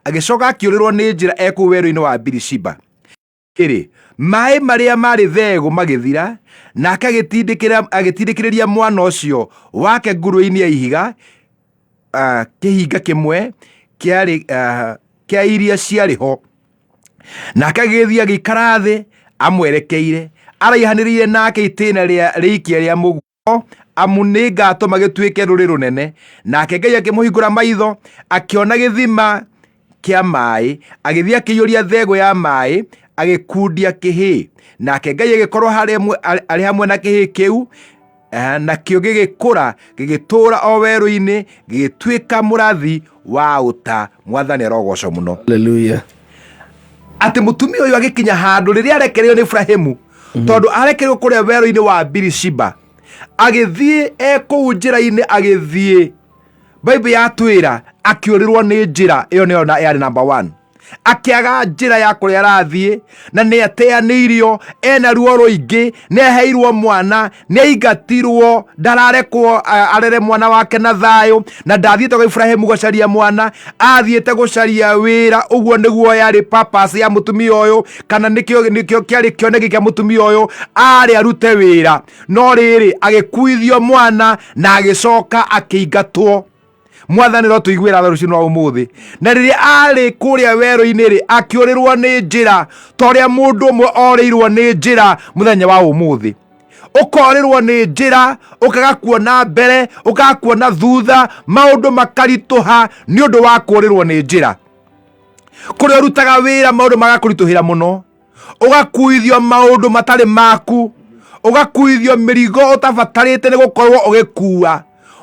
agĩcoka akĩũrĩrwo nĩ njĩra e kũu werũ-inĩ wa Birishiba. Ĩrĩ, maĩ marĩa marĩ thegũ magĩthira, nake agĩtindĩkĩrĩria mwana ũcio wake ngurũ-inĩ ya ihiga, kĩhinga kĩmwe kĩa iria ciarĩ ho. Nake agĩgĩthiĩ agĩikara thĩ amwerekeire, araihanĩrĩire nake itĩna rĩa rĩikia rĩa mũguo, amu nĩngatũma gĩtuĩke rũrĩ rũnene. Nake Ngai akĩmũhingũra maitho, akĩona gĩthima kĩa maĩ, agĩthiĩ akĩiyũria thegũ ya maĩ, agĩkundia kĩhĩ. Nake Ngai agĩkorwo arĩ hamwe na kĩhĩ kĩu, nakĩo gĩgĩkũra, gĩgĩtũũra o werũ-inĩ, gĩgĩtuĩka mũrathi wa ũta. Mwathani arogocwo mũno.
Hallelujah.
Atĩ mũtumia ũyũ agĩkinya handũ rĩrĩa arekereirio nĩ Ibrahimu, tondũ arekereirio kũrĩa werũ-inĩ wa Birishiba, Agĩthiĩ e kũu njĩra-inĩ, agĩthiĩ Bible yatwĩra akĩũrĩrwo nĩ njĩra ĩyo, nĩyo yarĩ number one. Akĩaga njĩra ya kũrĩa arathiĩ, na nĩ ateanĩirio, ena ruo rũingĩ, nĩ aheirwo mwana, nĩ aingatirwo, ndararekwo arere mwana wake na thayũ, na ndathiĩte kwa Ibrahimu gũcaria mwana, athiĩte gũcaria wĩra. Ũguo nĩguo yarĩ purpose ya mũtumia ũyũ, kana nĩkĩo kĩarĩ kĩoneki kĩa mũtumia ũyũ, arĩ arute wĩra. No rĩrĩ, agĩkuithio mwana na agĩcoka akĩingatwo. Mwathani no tũiguĩra tha rũcinĩ rwa ũmũthĩ. Na rĩrĩa arĩ kũrĩa werũ-inĩ rĩ, akĩũrĩrwo nĩ njĩra, ta ũrĩa mũndũ ũmwe orĩirwo nĩ njĩra mũthenya wa ũmũthĩ. Ũkorĩrwo nĩ njĩra, ũkaga kuona mbere, ũkaga kuona thutha, maũndũ makaritũha nĩ ũndũ wa kũrĩrwo nĩ njĩra. Kũrĩa ũrutaga wĩra, maũndũ magakũritũhĩra mũno, ũgakuithio maũndũ matarĩ maku, ũgakuithio mĩrigo ũtabatarĩte nĩ gũkorwo ũgĩkua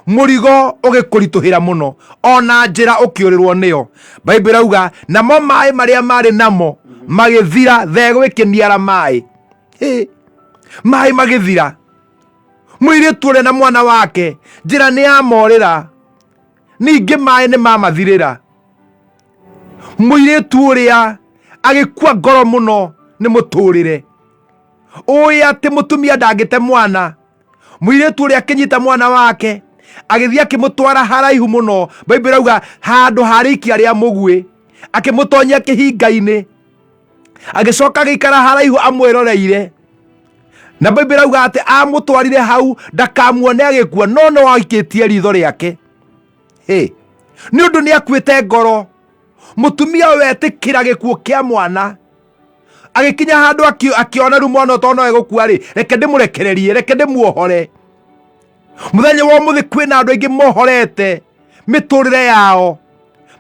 mũrigo ũgĩkũritũhĩra mũno, ona njĩra ũkĩũrĩrwo nĩyo. Baibũ ĩrauga namo maĩ marĩa marĩ namo magĩthira, thegũ ĩkĩniara maĩ. Hĩ, maĩ magĩthira, mũirĩtu ũrĩa na mwana wake njĩra nĩ yamorĩra, ningĩ maĩ nĩ mamathirĩra. Mũirĩtu ũrĩa agĩkua ngoro mũno nĩ mũtũrĩre ũĩ atĩ mũtumia ndangĩte mwana. Mũirĩtu ũrĩa akĩnyita mwana wake, agĩthiĩ akĩmũtwara haraihu mũno, Baibũ ĩrauga handũ harĩ ikia rĩa mũguĩ, akĩmũtonyia kĩhinga-inĩ, agĩcoka agĩikara haraihu amwĩroreire. Na Baibũ ĩrauga atĩ amũtwarire hau ndakamuone agĩkua, no no aikĩtie ritho rĩake. Hĩ, nĩ ũndũ nĩ akuĩte ngoro. Mũtumia ũyũ etĩkĩra gĩkuũ kĩa mwana, agĩkinya handũ akĩona rĩu mwana ũyũ tondũ no egũkua rĩ, reke ndĩmũrekererie, reke ndĩmuohore. Mũthenya wa ũmũthĩ kwĩna andũ aingĩ mohorete mĩtũrĩre yao,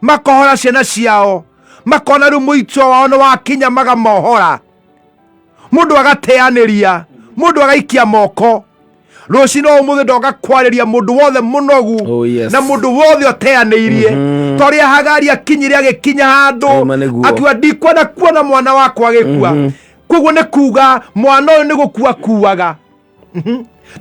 makohora ciana ciao, makona rĩu mũico wao nĩ wakinya, magamohora. Mũndũ agateanĩria, mũndũ agaikia moko. Rũcinĩ o ũmũthĩ ndoka kwarĩria mũndũ wothe mũnogu
Oh, yes.
na mũndũ wothe ũteanĩirie, ta ũrĩa Hagari akinyire, agĩkinya handũ
Ĩma nĩguo.
akiuga, "Ndikwenda kuona mwana wakwa agĩkua." Koguo nĩ kuga mwana ũyũ nĩ gũkua kuaga,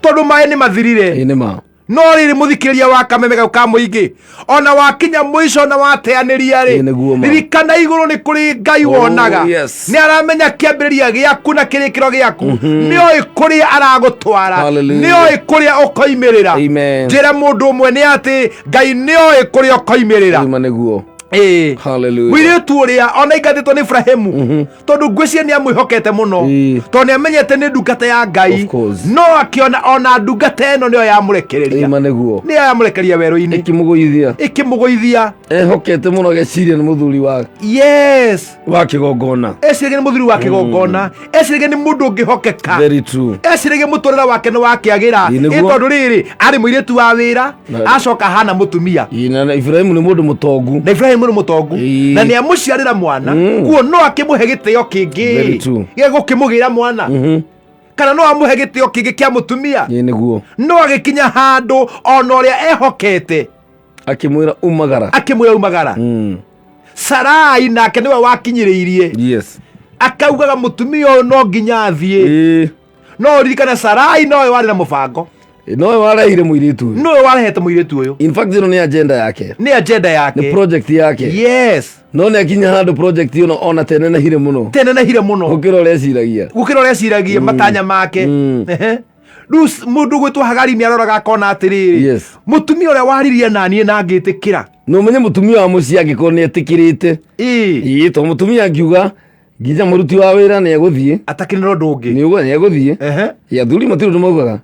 tondũ maĩ nĩ mathirire.
Ĩ nĩ ma.
No rĩrĩ, mũthikĩrĩria wa Kameme gau ka mũingĩ, ona wakinya mũico na wateanĩria rĩ,
Ĩ nĩguo ma.
ririkana igũrũ nĩ kũrĩ Ngai
Oh,
wonaga.
yes.
Nĩ aramenya kĩambĩrĩria gĩaku na kĩrĩkĩro gĩaku, nĩ oĩ kũrĩa aragũtwara,
Hallelujah.
nĩ oĩ kũrĩa ũkoimĩrĩra.
Amen.
Njĩra mũndũ ũmwe nĩ atĩ Ngai nĩ oĩ kũrĩa ũkoimĩrĩra.
Ĩma nĩguo.
Ĩĩ.
Hallelujah.
Mũirĩtu ũrĩa ona ingatĩtwo nĩ Ibrahimu, tondũ ngwĩciria nĩ amwĩhokete mũno, tondũ nĩ amenyete nĩ ndungata ya Ngai.
Of course.
No akĩona ona ndungata ĩno nĩyo yamũrekereria,
Ĩma nĩguo.
nĩyo yamũrekereria werũ-inĩ,
Ĩkĩmũgũithia.
Ĩkĩmũgũithia.
Ehokete mũno, ageciria nĩ mũthuri wa wa kĩgongona.
Eciragia nĩ mũthuri wa kĩgongona, eciragia nĩ mũndũ ũngĩhokeka.
Very true.
Eciragia mũtũrĩre wake nĩ wakĩagĩra.
Ĩ, nĩguo.
Ĩ tondũ rĩrĩ, arĩ mũirĩtu wa wĩra, acoka hana mũtumia.
Ĩ, na Ibrahimu nĩ mũndũ mũtongu.
Na Ibrahimu nĩ mũtongu,
Ĩ.
na nĩ amũciarĩra mwana, kuo no akĩmũhe gĩtĩo
Very
kĩngĩ
true.
gĩa gũkĩmũgĩra mwana, kana no amũhe gĩtĩo kĩngĩ kĩa mũtumia.
Ĩ nĩguo.
No agĩkinya handũ ona ũrĩa ehokete
Akĩmwĩra umagara.
Akĩmwĩra umagara. Sarai nake nĩwe wakinyĩrĩirie, akaugaga mũtumia ũyũ no nginya athiĩ. No ũririkane Sarai nowe warĩ na mũbango.
Nowe warehire mũirĩtu ũyũ.
Nowe warehete mũirĩtu ũyũ.
In fact, ĩno nĩ agenda yake.
Nĩ agenda yake.
Nĩ project yake. No nĩ akinya handũ project ĩno ona tenenehire mũno.
Tenenehire mũno.
Gũkĩra ũrĩa eciragia.
Gũkĩra ũrĩa eciragia matanya make. Ehe. Rĩu mũndũ gwĩtwo Hagari nĩ aroraga akona atĩrĩrĩ, mũtumia ũrĩa waririe naniĩ na ngĩtĩkĩra.
Na ũmenye mũtumia wa mũciĩ angĩkorwo nĩ etĩkĩrĩte.
Ĩĩ.
Ĩĩ, to mũtumia angiuga nginya mũruti wa wĩra nĩ egũthiĩ.
Atakĩrĩ na ũndũ ũngĩ.
Nĩ ũguo nĩ egũthiĩ. Ĩ, athuri matirĩ ũndũ maugaga.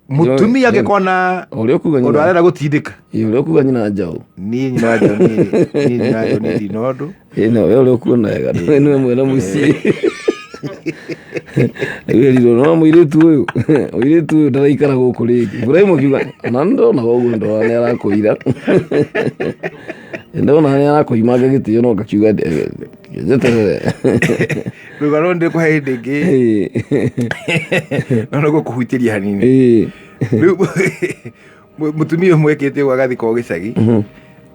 Mũtumia angĩkona
Ũrĩa ũkuga
ũndũ
nyina.
arenda gũtindĩka.
Ĩ, ũrĩa ũkuga nyina njaũ.
Niĩ nyina njaũ, niĩ nyina njaũ, niĩ ndina ũndũ.
Ĩ, no we ũrĩa ũkuona wega nĩwe mwene mũciĩ. Wĩrirwo no mũirĩtu ũyũ ndaraikara gũkũ rĩngĩ. Ibrahimu akiuga na nĩ ndonaga ũguo, ndona nĩ arakũira, ndona nĩ arakũimanga gĩtĩo, no ngakiuga njeterere.
Rũgano ndĩ kũhe hĩndĩ ĩngĩ, no nĩ gũkũhutĩria hanini. Rĩu mũtumia ũmwe ekĩte ũguo, agathikwo gĩcagi.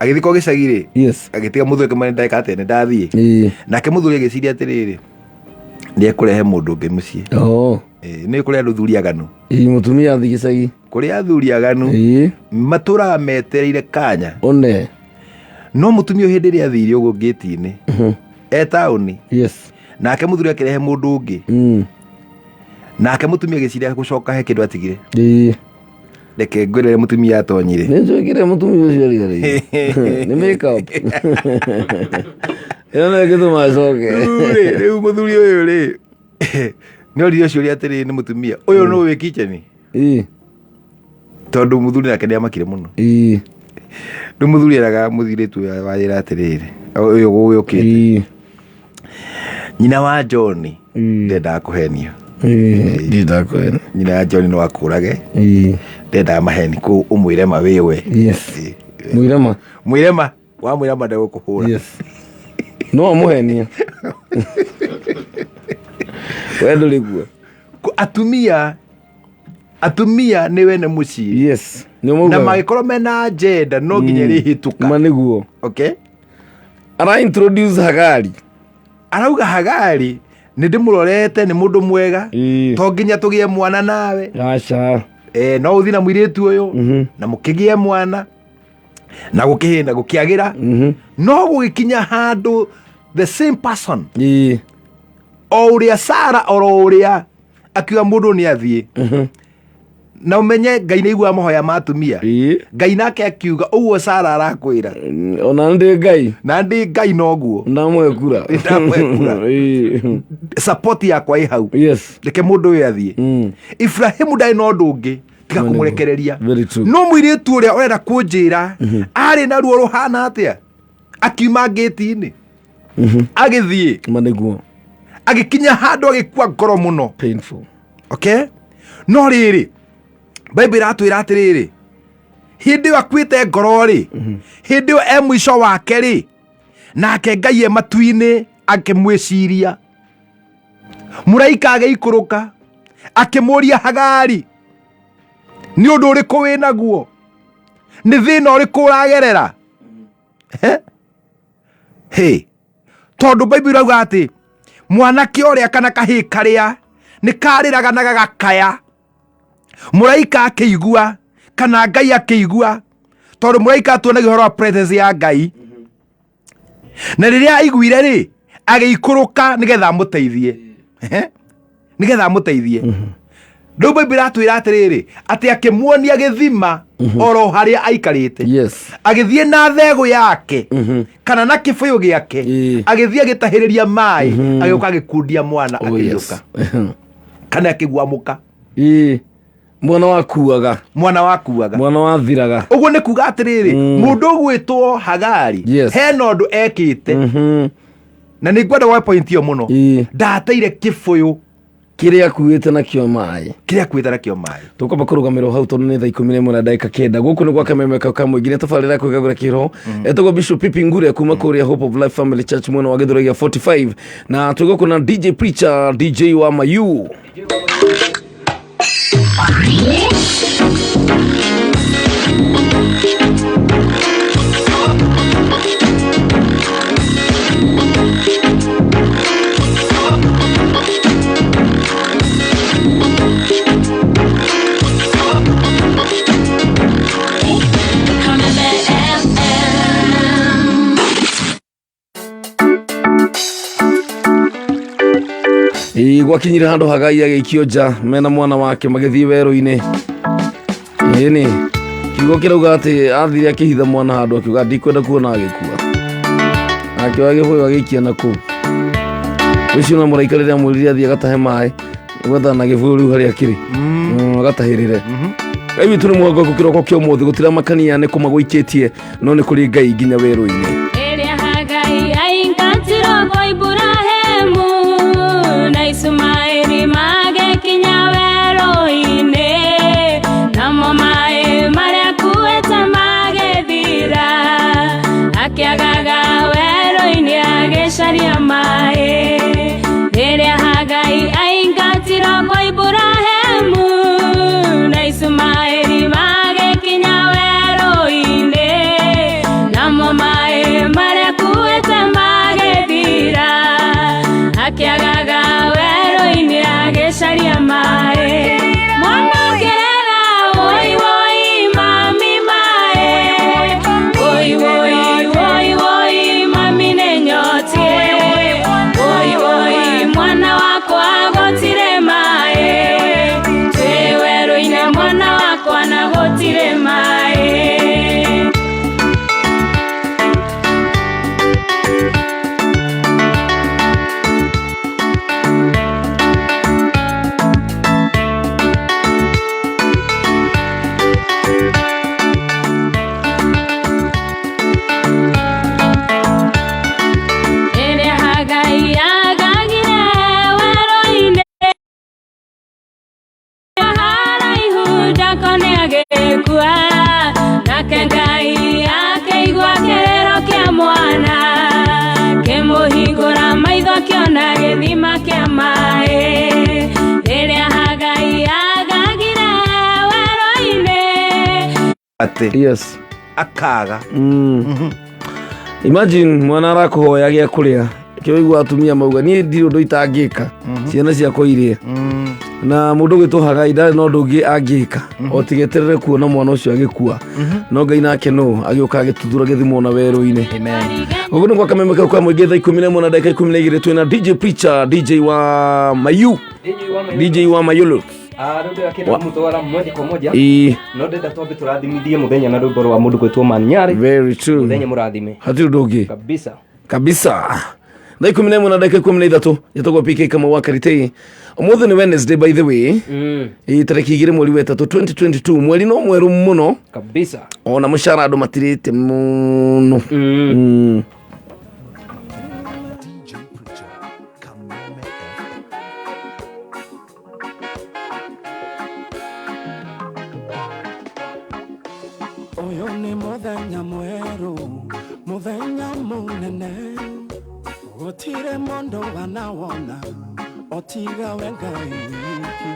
Agĩthikwo gĩcagi rĩ, agĩtiga mũthuri, akĩmwĩra, "Ndeka atĩa? Nĩ ndathiĩ." Nake mũthuri agĩciria atĩrĩrĩ, nĩ ekũrehe mũndũ ũngĩ mũciĩ.
Oh.
Nĩ kũrĩ andũ thuri aganu.
Ĩĩ, mũtumia athiĩ gĩcagi.
Kũrĩ athuri aganu.
Ĩĩ.
Matũraga metereire kanya.
One.
No mũtumia ũyũ hĩndĩ ĩrĩa athire ũguo ngĩti-inĩ e taũni,
Yes.
nake mũthuri akĩrehe mũndũ ũngĩ, nake mũtumia agĩciria gũcoka he kĩndũ atigire.
Ĩĩ.
Reke ngwĩrĩre mũtumia atonyire.
Nĩ njũkire mũtumia ũcio arigarĩire. Nĩ make up. Ĩyo nĩyo ĩngĩtũma acoke.
Rĩu rĩ, rĩu mũthuri ũyũ rĩ, nĩ oririo ciũria atĩrĩ nĩ mũtumia ũyũ, nũ wĩ kitchen?
Ĩĩ.
Tondũ mũthuri nake nĩ amakire mũno.
Ĩĩ.
Rĩu mũthuri eraga mũthirĩtu ũyũ wa wĩra atĩrĩrĩ, ũyũ gũgĩũkĩte,
Ĩĩ.
nyina wa John
Ĩĩ.
ndendaga kũhenio.
Ĩĩ. Ndindakũhenia.
Nyina wa John no akũrage.
Ĩĩ.
Ndendaga maheni kũ ũmwĩre ma wĩwe.
Yes. Mwĩre ma.
Mwĩre ma, wamwĩra ma ndegũkũhũra.
Yes. No amũhenie. We ndũrĩ kuo.
Atumia nĩ wene mũciĩ.
Yes. Nĩ
Na
maugaga.
mangĩkorwo mena agenda no nginya ĩrĩhĩtũka.
Ma nĩguo.
Okay.
Ara introduce Hagari.
Arauga Hagari nĩ ndĩmũrorete, nĩ mũndũ mwega,
Ĩĩ.
to nginya tũgĩe mwana nawe.
Aca.
No ũthiĩ na mũirĩtu ũyũ na mũkĩgĩe mwana na gũkĩhĩna gũkĩagĩra, no gũgĩkinya handũ the same person,
Ĩĩ.
o ũrĩa Sara oro ũrĩa akiuga mũndũ nĩ athiĩ, na ũmenye Ngai nĩ aiguaga mahoya ma atumia.
Ĩĩ.
Ngai nake akiuga ũguo Sara arakwĩra,
Ona ndĩ Ngai.
Na ndĩ Ngai noguo.
Ndamũhe kura.
Ndamũhe kura.
Ĩĩ.
Support yakwa ĩ hau.
Yes.
Reke mũndũ ũyũ athiĩ. Ibrahimu ndarĩ na ũndũ ũngĩ tiga
Ma nĩguo.
kũmũrekereria.
Very true.
No mũirĩtu ũrĩa ũrenda kũnjĩra arĩ na ruo rũhana atĩa akiuma ngĩti-inĩ agĩthiĩ,
Ma nĩguo.
agĩkinya handũ agĩkua ngoro mũno.
Painful.
Okay, no rĩrĩ, Bible ĩratwĩra atĩrĩrĩ, hĩndĩ ĩyo akuĩte ngoro rĩ, hĩndĩ ĩyo e mũico wake rĩ, nake Ngai e matu-inĩ akĩmwĩciria. Mũraika agĩikũrũka akĩmũria, Hagari, nĩ ũndũ ũrĩkũ wĩ naguo? Nĩ thĩna ũrĩkũ ũragerera? Hĩ, tondũ Bible ĩrauga atĩ mwanake ũrĩa kana kahĩĩ karĩa nĩ karĩraga na gagakaya, mũraika akĩigua kana Ngai akĩigua, tondũ mũraika atuonagia ũhoro wa presence ya Ngai. Na rĩrĩa aiguire rĩ, agĩikũrũka nĩgetha amũteithie. Nĩgetha amũteithie. Rĩu Bible ĩratwĩra atĩrĩrĩ, atĩ akĩmuonia gĩthima oro harĩa aikarĩte.
Yes.
Agĩthiĩ na thegũ yake kana na kĩbũyũ gĩake,
Ĩĩ.
agĩthiĩ agĩtahĩrĩria maĩ, agĩũka agĩkundia mwana,
Oh, yes.
akĩriũka kana akĩguamũka.
Ĩĩ. Mwana wakuaga.
Mwana wakuaga.
Mwana wathiraga.
Ũguo nĩ kuga atĩrĩrĩ, mũndũ ũgwĩtwo Hagari,
Yes.
hena ũndũ ekĩte, na nĩ ngwenda woe point ĩyo mũno.
Ĩĩ.
Ndateire kĩbũyũ
kĩrĩa akuĩte nakĩo maĩ.
Kĩrĩa akuĩte nakĩo maĩ.
Tũkwamba kũrũgamĩrwo hau tondũ nĩ 11:09. Gũkũ nĩ gwa kameme kau ka mũingĩ, nĩ tabarĩra kwĩgagũra kĩroho. Etagwo Bishop Pipi Ngure kuma kũrĩa Hope of Life Family Church mwena wa Gĩthũrai gĩa 45, na twĩ gũkũ na DJ Preacher, DJ wa Mayu.
Kameme FM.
Ĩĩ, gwakinyire handũ Hagai agĩikio nja mena mwana wake magĩthiĩ werũ-inĩ. Ĩni kiugo kĩrauga atĩ athire akĩhitha mwana handũ, akiuga ndikwenda kuona agĩkua, akĩoya gĩbũyũ agĩikia na kũu. Ũcio na mũraika rĩrĩa amwĩrire athiĩ agatahe maĩ gwethana na gĩbũyũ rĩu harĩa akĩrĩ, agatahĩrĩre. Ngai witũ nĩ mwega kĩroko kĩa ũmũthĩ, gũtiramakania nĩ kũma gũikĩtie, no nĩ kũrĩ Ngai nginya werũ-inĩ.
Ĩrĩa Hagai aingatirwo kwa Iburahemu na Ismaeli magĩkinya werũ-inĩ, namo maĩ marĩa akuĩte magĩthira, akĩagaga werũ-inĩ agĩcaria maĩ. Rĩrĩa Hagai aingatirwo kwa Iburahemu na Ismaeli magĩkinya werũ-inĩ, namo maĩ Agĩkua nake Ngai akĩigua kĩrĩro kĩa mwana kĩmũhingũra maitho kĩona gĩthima kĩa maĩ rĩrĩa Hagai agagire werũ-inĩ.
Atĩ
Yes.
Akaga.
Imagine mwana arakũhoya gĩa kũrĩa, kĩo atumia mauga niĩ ndirĩ ũndũ itangĩka ciana ciakwa irie, na mũndũ ũgĩtwo Hagai ndarĩ na ũndũ ũngĩ angĩka o tigeterere kuona mwana ũcio agĩkua, no Ngai nake no agĩũka agĩtuthura gĩthimo na werũ-inĩ. Gũkũ nĩ gwa Kameme kau ka mũingĩ, thaa 11 na ndagĩka 12. Twĩna DJ Preacher, DJ wa Mayu, DJ wa Mayulu.
Rĩu ndĩrakĩenda kũmũtwara moja kwa moja.
Ĩ.
No ndenda twambe tũrathimithie mũthenya na rwĩmbo rwa mũndũ gwĩtwo Manyarĩ.
Very true.
Mũthenya mũrathime.
Hatirĩ ũndũ ũngĩ.
Kabisa.
Kabisa. Thaa 11 na ndagĩka 13. Njĩtagwo PK Kamau wa Karitei. Ũmũthĩ nĩ Wednesday, by the way. Ĩ, tarĩki 2 mweri wa 3 2022, mweri no mwerũ mũno.
Kabisa.
Ona mũcara andũ matirĩte mũno.
DJ Preacher, Kameme FM.
Ũyũ nĩ mũthenya mwerũ, mũthenya mũnene, gũtirĩ mũndũ wanawona otiga we Ngai wiki,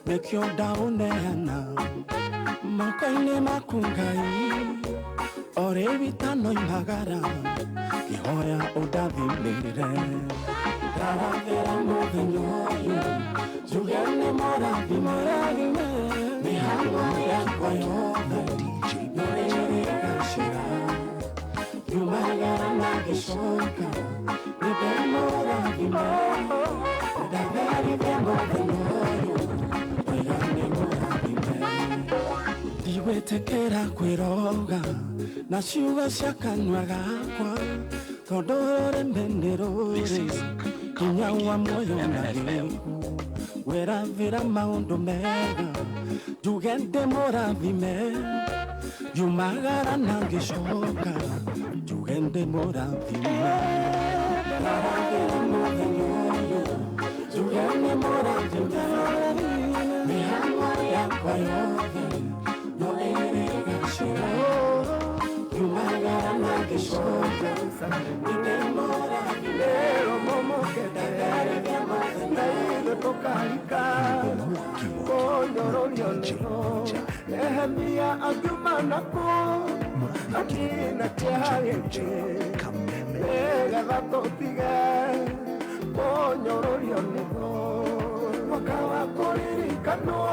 nĩkĩo ndaũneana moko-inĩ maku Ngai, o rĩu itanoimagara ngĩhoya ũndathimĩrĩre, ndarathĩra mũthenya ũyũ njuge nĩ mũrathime, mĩhango yakwa yothe nĩrĩgacĩra, nyumagara na ngĩcoka nĩndĩmũrathime, ndatherithia mũthenya ũyũ oiga nĩ mũrathime, ndigwĩtĩkĩra kwĩroga na ciugo cia kanua gakwa, tondũ rũrĩmĩ nĩ rũrĩ hinya wa muoyo na gĩkuũ, wĩrathĩra maũndũ mega njuge ndĩmũrathime, nyumagara na ngĩcoka njuge ndĩmũrathime, ndarathĩra mũthenya ũyũ njuge nĩ mũrathime, mĩhango yakwa yothe no ĩrĩgacĩra, nyumagara na ngĩcoka nĩndĩmũrathime, ndatherithia mũthenya ũyũ tũkarika kũnyororio nĩho Nehemia akiuma naku akina kĩeha gĩkĩ, nĩgetha tũtige kũnyororio nĩho, mwaka wa kũririkanwo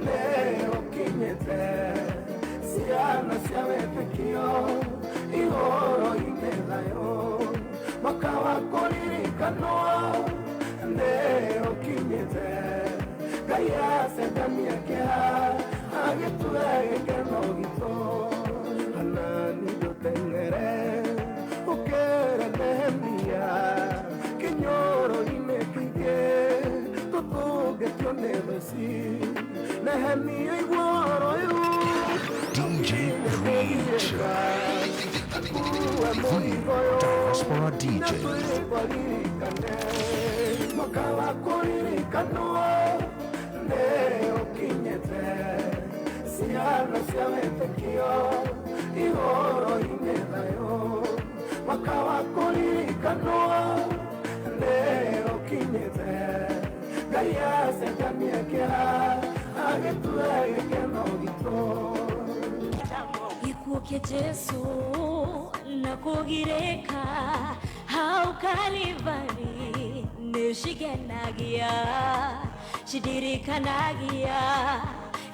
nĩ ũkinyĩte, ciana cia wĩtĩkio ihoro-inĩ thayũ, mwaka wa kũririkanwo nĩ ũkinyĩte, Ngai acemania kĩeha agĩtue gĩkeno gitũ, Hanani ndũteng'ere ũkĩre Nehemia kĩnyũrũ-inĩ kĩingĩ tũtũngetio nĩ thũ, Nehemia igua ũhoro ũyũ.
DJ Preacher. Diaspora DJ.
Mwaka wa kũririkanwo nĩ ũkinyĩte, ciana cia wĩtĩkio ihoro-inĩ thayũ, mwaka wa kũririkanwo nĩ ũkinyĩte, Ngai acemania kĩeha agĩtue gĩkeno gitũ.
Gĩkuũ kĩa Jesu na kũgirĩka hau Kalivali nĩcigenagia, cidirikanagia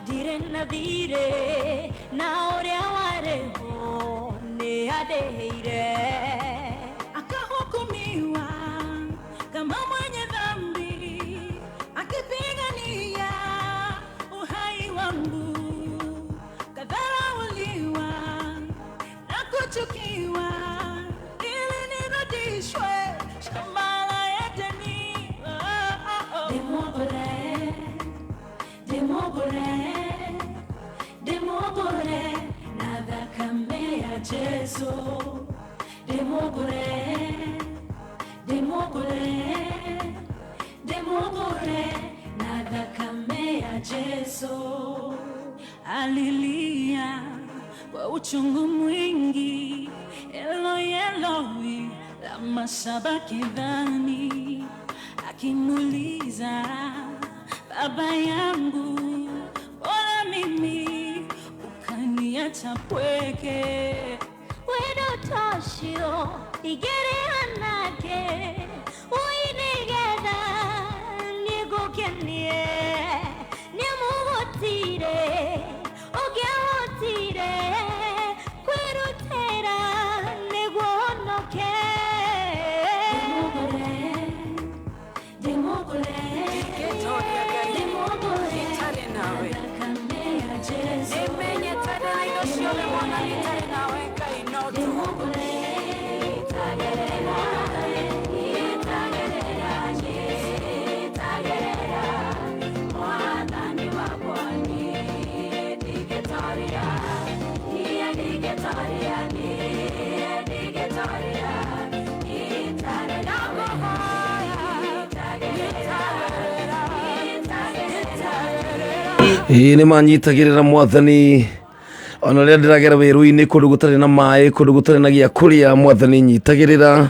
ndirĩ na thirĩ na ũrĩa warĩho nĩ andĩhĩire.
Akahukumiwa kama mwenye dhambi, akipigania uhai wangu, kadharauliwa na kuchukiwa, ili nirudishwe shamba la Edeni. Oh, oh, oh.
Ndĩmũgũre, ndĩmũgũre, ndĩmũgũre na thakame ya Jesu, ndĩmũgũre, ndĩmũgũre, ndĩmũgũre na thakame ya Jesu.
Alilia kwa uchungu mwingi, Eloi Eloi lama sabakithani, akimuuliza baba yangu, mbona mimi ukaniacha pweke?
Wendo tocio ingĩrĩhanake ũinĩgetha nĩngũkenie nĩmũgũtire ũngĩahotire kwĩrutĩra nĩguo honoke.
Ĩĩ nĩ manyitagĩrĩra mwathani ona rĩrĩa ndĩragera wĩru-inĩ kũndũ gũtarĩ na maĩ kũndũ gũtarĩ na gĩa kũrĩa mwathani nyitagĩrĩra.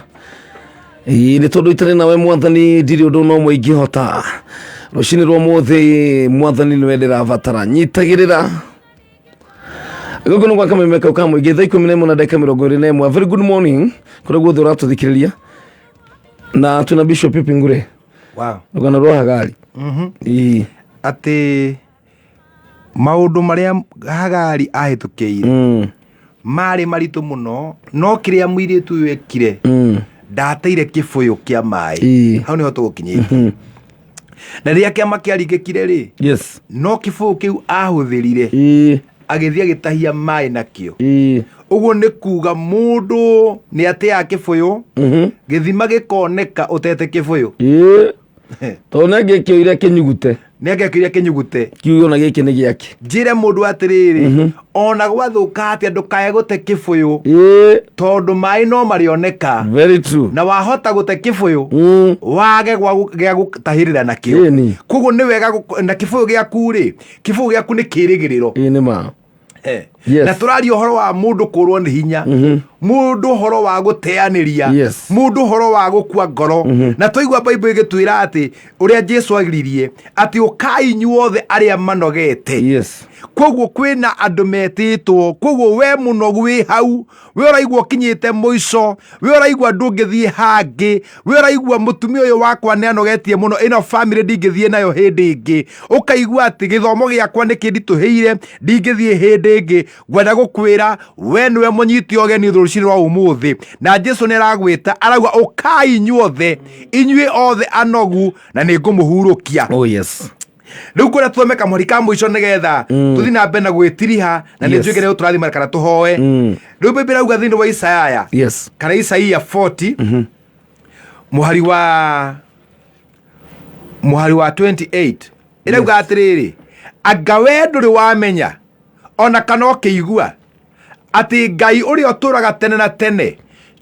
Ĩĩ nĩ tondũ itarĩ nawe mwathani ndirĩ ũndũ no ũmwe ingĩhota. Rũcinĩ rwa ũmũthĩ mwathani nĩwe ndĩrabatara nyitagĩrĩra. Gũkũ nĩ gwa kameme kau ka mũingĩ thaa 11 na ndagĩka 21. Very good morning kũrĩa guothe ũratũthikĩrĩria na twĩna Bishop Ipingure.
Wow.
Rũgano rwa Hagari. Ĩĩ.
Atĩ maũndũ marĩa Hagari ahĩtũkĩire marĩ maritũ mũno, no kĩrĩa mũirĩtu ũyũ ekire, ndateire kĩbũyũ kĩa maĩ. Hau nĩho tũgũkinyĩte. Na rĩrĩa kĩama kĩaringĩkire rĩ,
yes,
no kĩbũyũ kĩu ahũthĩrire agĩthiĩ agĩtahia maĩ nakĩo. Ũguo nĩ kuga mũndũ nĩ ateaga kĩbũyũ, gĩthima gĩkoneka ũtete kĩbũyũ.
Tondũ nĩ angĩakĩoire kĩnyugute.
Nĩ angĩakĩoire kĩnyugute.
Kiugo ona gĩkĩ nĩ gĩake.
Njĩre mũndũ atĩrĩrĩ, ona gwathũka atĩa ndũkae gũte kĩbũyũ, tondũ maĩ no marĩoneka.
Very true.
Na wahota gũte kĩbũyũ wage gĩa gũtahĩrĩra nakĩo. Koguo nĩ wega na kĩbũyũ gĩaku rĩ, kĩbũyũ gĩaku nĩ kĩrĩgĩrĩro.
Ĩĩ nĩ ma.
Yes. Na tũraria ũhoro wa mũndũ kũrwo nĩ hinya, mũndũ ũhoro wa gũteanĩria,
Yes.
mũndũ ũhoro wa gũkua ngoro. Na twaigua Bible ĩgĩtwĩra atĩ ũrĩa Jesu agiririe atĩ ũkai inyuothe arĩa manogete.
Yes.
Koguo kwĩna andũ metĩtwo, koguo we mũnogu wĩ hau, we ũraigua ũkinyĩte mũico, we ũraigua ndũngĩthiĩ hangĩ, we ũraigua mũtumia ũyũ wakwa nĩ anogetie mũno, ĩno family ndingĩthiĩ nayo hĩndĩ ĩngĩ, ũkaigua atĩ gĩthomo gĩakwa nĩ kĩnditũhĩire, ndingĩthiĩ hĩndĩ ĩngĩ. Ngwenda gũkwĩra we nĩwe mũnyiti ũgeni rũcinĩ rwa ũmũthĩ, na Jesu nĩ aragwĩta arauga ũkai inyuothe, inyuĩ othe anogu, na nĩ ngũmũhurũkia.
Oh yes.
Rĩu kũrĩa tuome kamũhari ka mũico nĩgetha tũthiĩ na mbere na gwĩtiriha, na nĩ
Yes.
njuĩke nĩ tũrathima kana tũhoe. Rĩu Bible ĩrauga thĩinĩ wa Isaya,
Yes,
kana Isaia 40 mũhari wa 28 ĩrauga atĩrĩrĩ, anga we ndũrĩ wamenya ona kana ũkĩigua atĩ Ngai ũrĩa ũtũũraga tene na tene,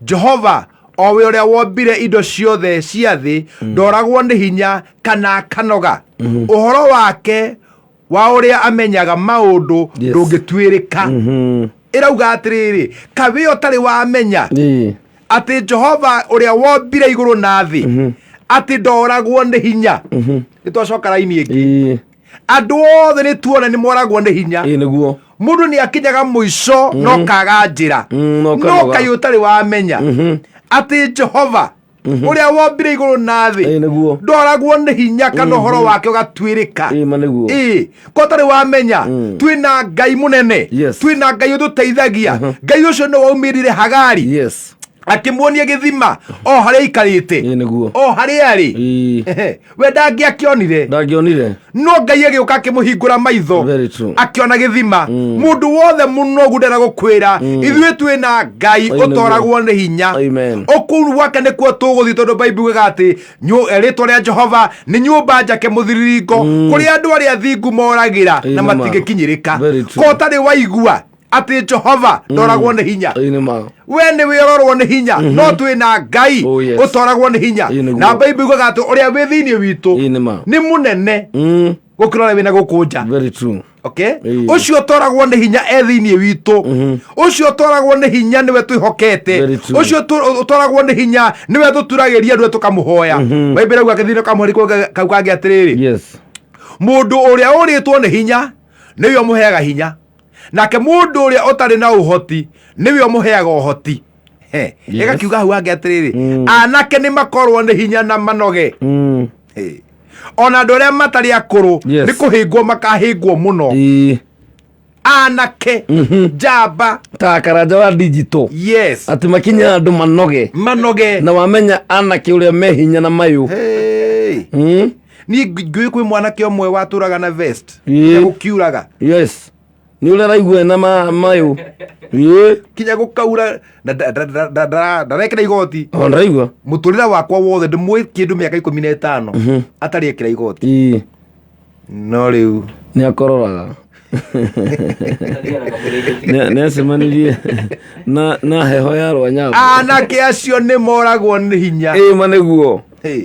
Jehova o we ũrĩa wombire indo ciothe cia thĩ, ndoragwo nĩ hinya kana akanoga. Ũhoro wake wa ũrĩa amenyaga maũndũ ndũngĩtuĩrĩka. Ĩrauga atĩrĩrĩ, kaĩ ũtarĩ wamenya atĩ Jehova ũrĩa wombire igũrũ na thĩ atĩ ndoragwo nĩ hinya. Nĩ twacoka raini ĩngĩ. Andũ othe nĩ tuona nĩ moragwo nĩ hinya.
Nĩguo.
Mũndũ nĩ akinyaga mũico no kaga njĩra,
no
no
kanoga.
kaĩ ũtarĩ wamenya atĩ Jehova ũrĩa wombire igũrũ na thĩ ndoragwo nĩ hinya kana ũhoro wake ũgatuĩrĩka. Ĩĩ, ko ũtarĩ wamenya twĩna Ngai mũnene, twĩna Ngai ũtũteithagia. Ngai ũcio nĩ waumĩrire Hagari, akĩmuonia gĩthima o harĩa aikarĩte, o harĩa arĩ. We ndangĩakĩonire,
ndangĩonire,
no Ngai agĩũka akĩmũhingũra maitho, akĩona gĩthima. Mũndũ wothe mũnogu ndera gũkwĩra ithuĩ twĩna Ngai ũtoragwo nĩ hinya. Ũkũu gwake nĩkuo tũgũthiĩ, tondũ Bible yugaga atĩ rĩtwa rĩa Jehova nĩ nyũmba njake mũthiriringo, kũrĩa andũ arĩa athingu moragĩra na matingĩkinyĩrĩka. Ko ũtarĩ waigua atĩ Jehova ndoragwo nĩ hinya, we nĩ wĩororwo nĩ hinya, no twĩna Ngai ũtoragwo nĩ hinya. Na Bible yugaga atĩ ũrĩa wĩ thĩinĩ witũ nĩ mũnene gũkĩra ũrĩa wĩna gũkũ nja.
Very true.
Okay?
Ĩĩ.
Ũcio ũtoragwo nĩ hinya e thĩinĩ witũ, ũcio ũtoragwo nĩ hinya nĩwe twĩhokete,
Very true.
ũcio ũtoragwo nĩ hinya nĩwe tũturagĩria, nĩwe tũkamũhoya. Baibuli auga gĩthino kamũhari kau kangĩ atĩrĩrĩ,
Yes.
Mũndũ ũrĩa ũrĩtwo nĩ hinya nĩwe ũmũheaga hinya, nake mũndũ ũrĩa ũtarĩ na ũhoti nĩwe ũmũheaga ũhoti. He,
Yes.
ĩgakiuga hau hangĩ atĩrĩrĩ, anake nĩ makorwo nĩ hinya na manoge. He. Ona andũ arĩa matarĩ akũrũ
Yes.
nĩ kũhĩngwo makahĩngwo mũno.
Ĩĩ.
Anake njamba.
Ta karanja wa digital.
Yes.
Atĩ makinya andũ manoge.
Manoge.
Na wamenya anake ũrĩa me hinya na mayũ.
Hey. Niĩ ngũĩ kwĩ mwanake ũmwe watũraga na vest.
Ĩĩ.
Gũkiuraga.
Yes. Nĩ ũrĩa araigua ena mayũ. Ĩĩ.
Kinya gũkaura na ndarekĩra igoti.
O ndaraigua.
Mũtũrĩre wakwa wothe ndĩmũĩ kĩndũ mĩaka 15 atarĩ ekĩra igoti.
Ĩĩ.
No rĩu
Nĩ akororaga. Nĩ acemanirie na heho ya Rwanyambo.
Anake acio nĩ moragwo nĩ hinya.
Ĩĩ ma nĩguo.
Hey.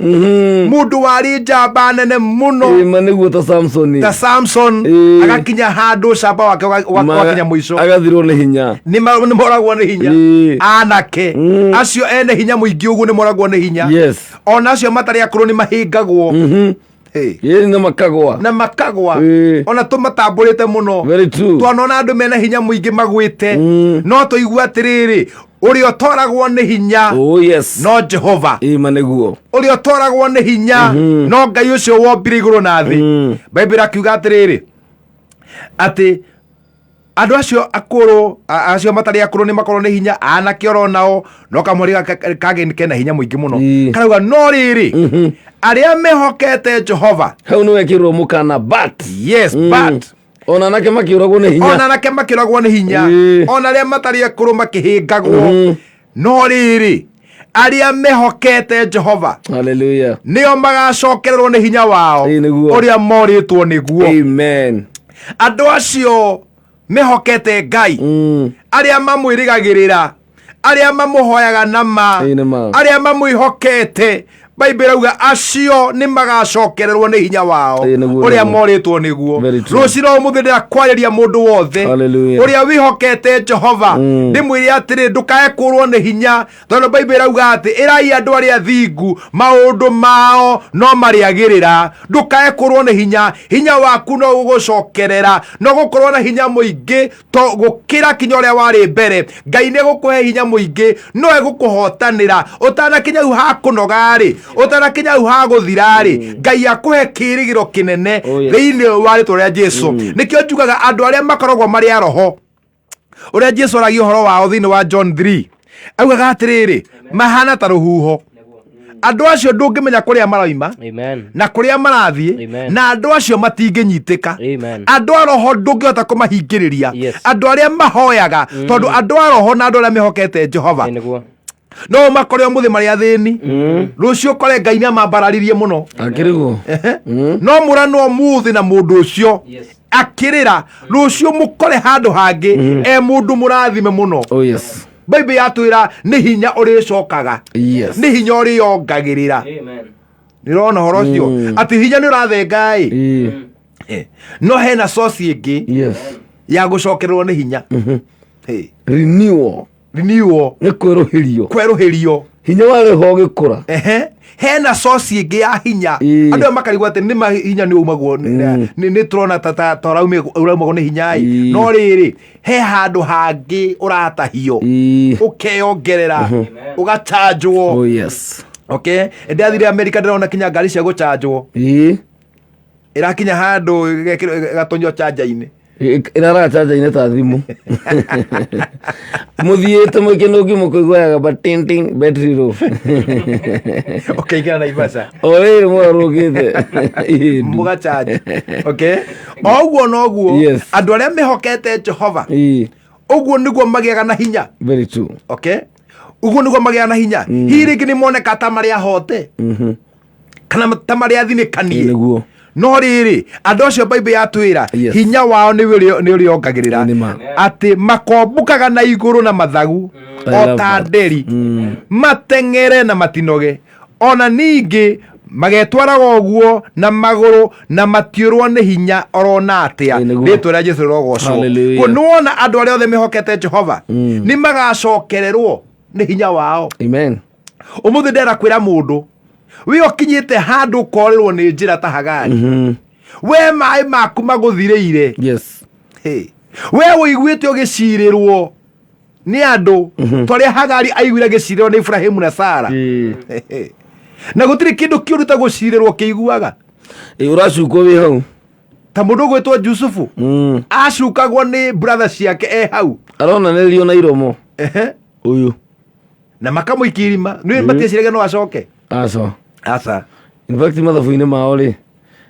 Mũndũ warĩ njamba nene mũno.
Ĩĩ ma nĩguo, ta Samson.
Ta Samson.
Ĩĩ.
Agakinya handũ camba wake wakinya mũico.
Agathirwo nĩ hinya.
Nĩ moragwo nĩ hinya.
Ĩĩ.
Anake acio ene hinya mũingĩ ũguo nĩ moragwo nĩ hinya.
Yes.
Ona acio matarĩ akũrũ nĩ mahĩngagwo. Hey.
Ĩĩ na makagwa.
Na makagwa.
Ĩĩ.
Ona tũmatambũrĩte mũno.
Very true.
Twanona andũ mena hinya mũingĩ magwĩte, no tũigua atĩrĩrĩ, ũrĩa ũtoragwo nĩ hinya
Oh yes.
no Jehova.
Ĩĩ ma nĩguo.
Ũrĩa ũtoragwo nĩ hinya no Ngai ũcio wombire igũrũ na thĩ. Baibuli akiuga atĩrĩrĩ, atĩ andũ acio akũrũ, acio matarĩ akũrũ nĩ makorwo nĩ hinya, anake oro nao, no kamweri gaka kangĩ kena hinya mũingĩ mũno.
Ĩĩ.
Karauga no rĩrĩ, arĩa mehokete Jehova.
Hau nĩ wekĩrirwo mũkana but.
Yes, but
Ona anake makĩũragwo nĩ hinya.
Ona anake makĩũragwo nĩ hinya.
Ĩĩ.
Ona arĩa matarĩ akũrũ makĩhĩngagwo, no rĩrĩ, arĩa mehokete Jehova
Hallelujah.
nĩo magacokererwo nĩ hinya wao
Ĩĩ nĩguo.
ũrĩa morĩtwo nĩguo.
Amen.
Andũ acio mehokete Ngai, arĩa mamwĩrĩgagĩrĩra, arĩa mamũhoyaga na ma,
Ĩĩ nĩ ma.
arĩa mamwĩhokete, Baibuli ĩrauga acio nĩ magacokererwo nĩ hinya wao
Ĩĩ nĩguo,
ũrĩa
nĩguo.
morĩtwo nĩguo.
Very true.
Rũcinĩ ũmũthĩ ndĩrakwarĩria mũndũ wothe
Hallelujah.
ũrĩa wĩhokete Jehova, ndĩmwĩre atĩrĩ, ndũkae kũrwo nĩ hinya, tondũ Baibuli ĩrauga atĩ ĩrai andũ arĩa athingu maũndũ mao no marĩagĩrĩra. Ndũkae kũrwo nĩ hinya, hinya waku no ũgũcokerera, no gũkorwo na hinya mũingĩ to gũkĩra kinya ũrĩa warĩ mbere. Ngai nĩ gũkũhe hinya mũingĩ, no egũkũhotanĩra ũtanakinya hau ha kũnoga-rĩ, ũtanakinya hau ha gũthira-rĩ, Ngai akũhe kĩĩrĩgĩrĩro kĩnene.
Oh, yes.
Thĩinĩ wa rĩtwa rĩa Jesu. Nĩkĩo njugaga andũ arĩa makoragwo marĩ a roho, ũrĩa Jesu aragia ũhoro wao thĩinĩ wa John 3, augaga atĩrĩrĩ, mahana ta rũhuho. Andũ acio ndũngĩmenya kũrĩa maroima
Amen.
na kũrĩa marathiĩ.
Amen.
Na andũ acio matingĩnyitĩka.
Amen.
Andũ a roho ndũngĩhota kũmahingĩrĩria.
Yes.
Andũ arĩa mahoyaga, tondũ andũ a roho na andũ arĩa mehokete Jehova,
Ĩĩ nĩguo.
no makore ũmũthĩ marĩ athĩni, rũciũ ũkore Ngai nĩ amambararirie mũno.
Akĩrĩguo.
No mũranwo mũthĩ na mũndũ ũcio
Yes.
akĩrĩra, rũciũ mũkore handũ hangĩ e mũndũ mũrathime mũno.
Oh yes.
Baibuli yatwĩra nĩ hinya ũrĩcokaga.
Yes.
Nĩ hinya ũrĩongagĩrĩra.
Amen.
Nĩũrona ũhoro ũcio atĩ hinya nĩ ũrathenga ĩ.
Ĩĩ.
No hena source ĩngĩ
Yes.
ya gũcokererwo nĩ hinya. Hey.
Renewal.
Renewal.
Nĩ kwerũhĩrio.
Kwerũhĩrio.
Hinya wa roho ũgĩkũra.
Ehe, hena source ĩngĩ ya hinya.
Ĩĩ.
Andũ aya makarigwo atĩ nĩ ma hinya nĩ umagwo nĩ tũrona ta ũraumagwo nĩ hinya ĩ.
Ĩĩ.
No rĩrĩ, he handũ hangĩ ũratahio,
Ĩĩ.
ũkeyongerera, ũgachanjwo.
Oh yes.
Okay, ndathire Amerika ndĩrona kinya ngari cia gũchanjwo.
Ĩĩ.
Ĩrakinya handũ ĩgatonyio chanja-inĩ.
Ĩraraga chanja-inĩ ta thimũ. Mũthiĩte mũkĩnũki mũkũiguaga ba ting ting, battery low.
Ũkaingĩra Naivasha.
O rĩrĩ mwarũkĩte.
Mũgachanji. Okay, o ũguo noguo
Yes.
andũ arĩa mehokete Jehova,
Ĩĩ.
ũguo nĩguo magĩaga na hinya.
Very true.
Okay, ũguo nĩguo magĩaga na hinya. Hihi rĩngĩ nĩ moneka ta marĩ ahote kana ta marĩ athinĩkanie.
Nĩguo.
No rĩrĩ, andũ acio Baibuli yatwĩra
Yes.
hinya wao nĩ ũrĩongagĩrĩra,
Nĩ ma.
atĩ makombũkaga na igũrũ na mathagu
I
o
love
ta
that.
nderi, mateng'ere na matinoge, ona ningĩ Magetwaraga ũguo na magũrũ na matiũrwo nĩ hinya orona atĩa.
Ĩ, nĩguo.
Rĩtwa rĩa Jesu rĩrogocwo.
Hallelujah.
Nĩwona andũ arĩa othe mehokete Jehova nĩ magacokererwo nĩ hinya wao.
Amen.
Ũmũthĩ ndera kwĩra mũndũ wĩ ũkinyĩte handũ ũkorĩrwo nĩ njĩra ta Hagari, we maĩ maku magũthirĩire.
Yes.
Hey. We ũiguĩte ũgĩcirĩrwo nĩ andũ ta ũrĩa Hagari aiguire agĩcirĩrwo nĩ Ibrahimu na Sara.
Ĩ.
Na gũtirĩ kĩndũ kĩũru ta gũcirĩrwo kĩiguaga.
Ĩ, ũracukwo wĩ hau.
Ta mũndũ ũgwĩtwo Jusufu acukagwo nĩ brother ciake e hau.
Aronanĩrio na iromo.
Ehe.
Ũyũ.
Na makamũikia irima nĩ matieciragia no acoke.
Aca.
Aca.
In fact mathabu-inĩ mao rĩ,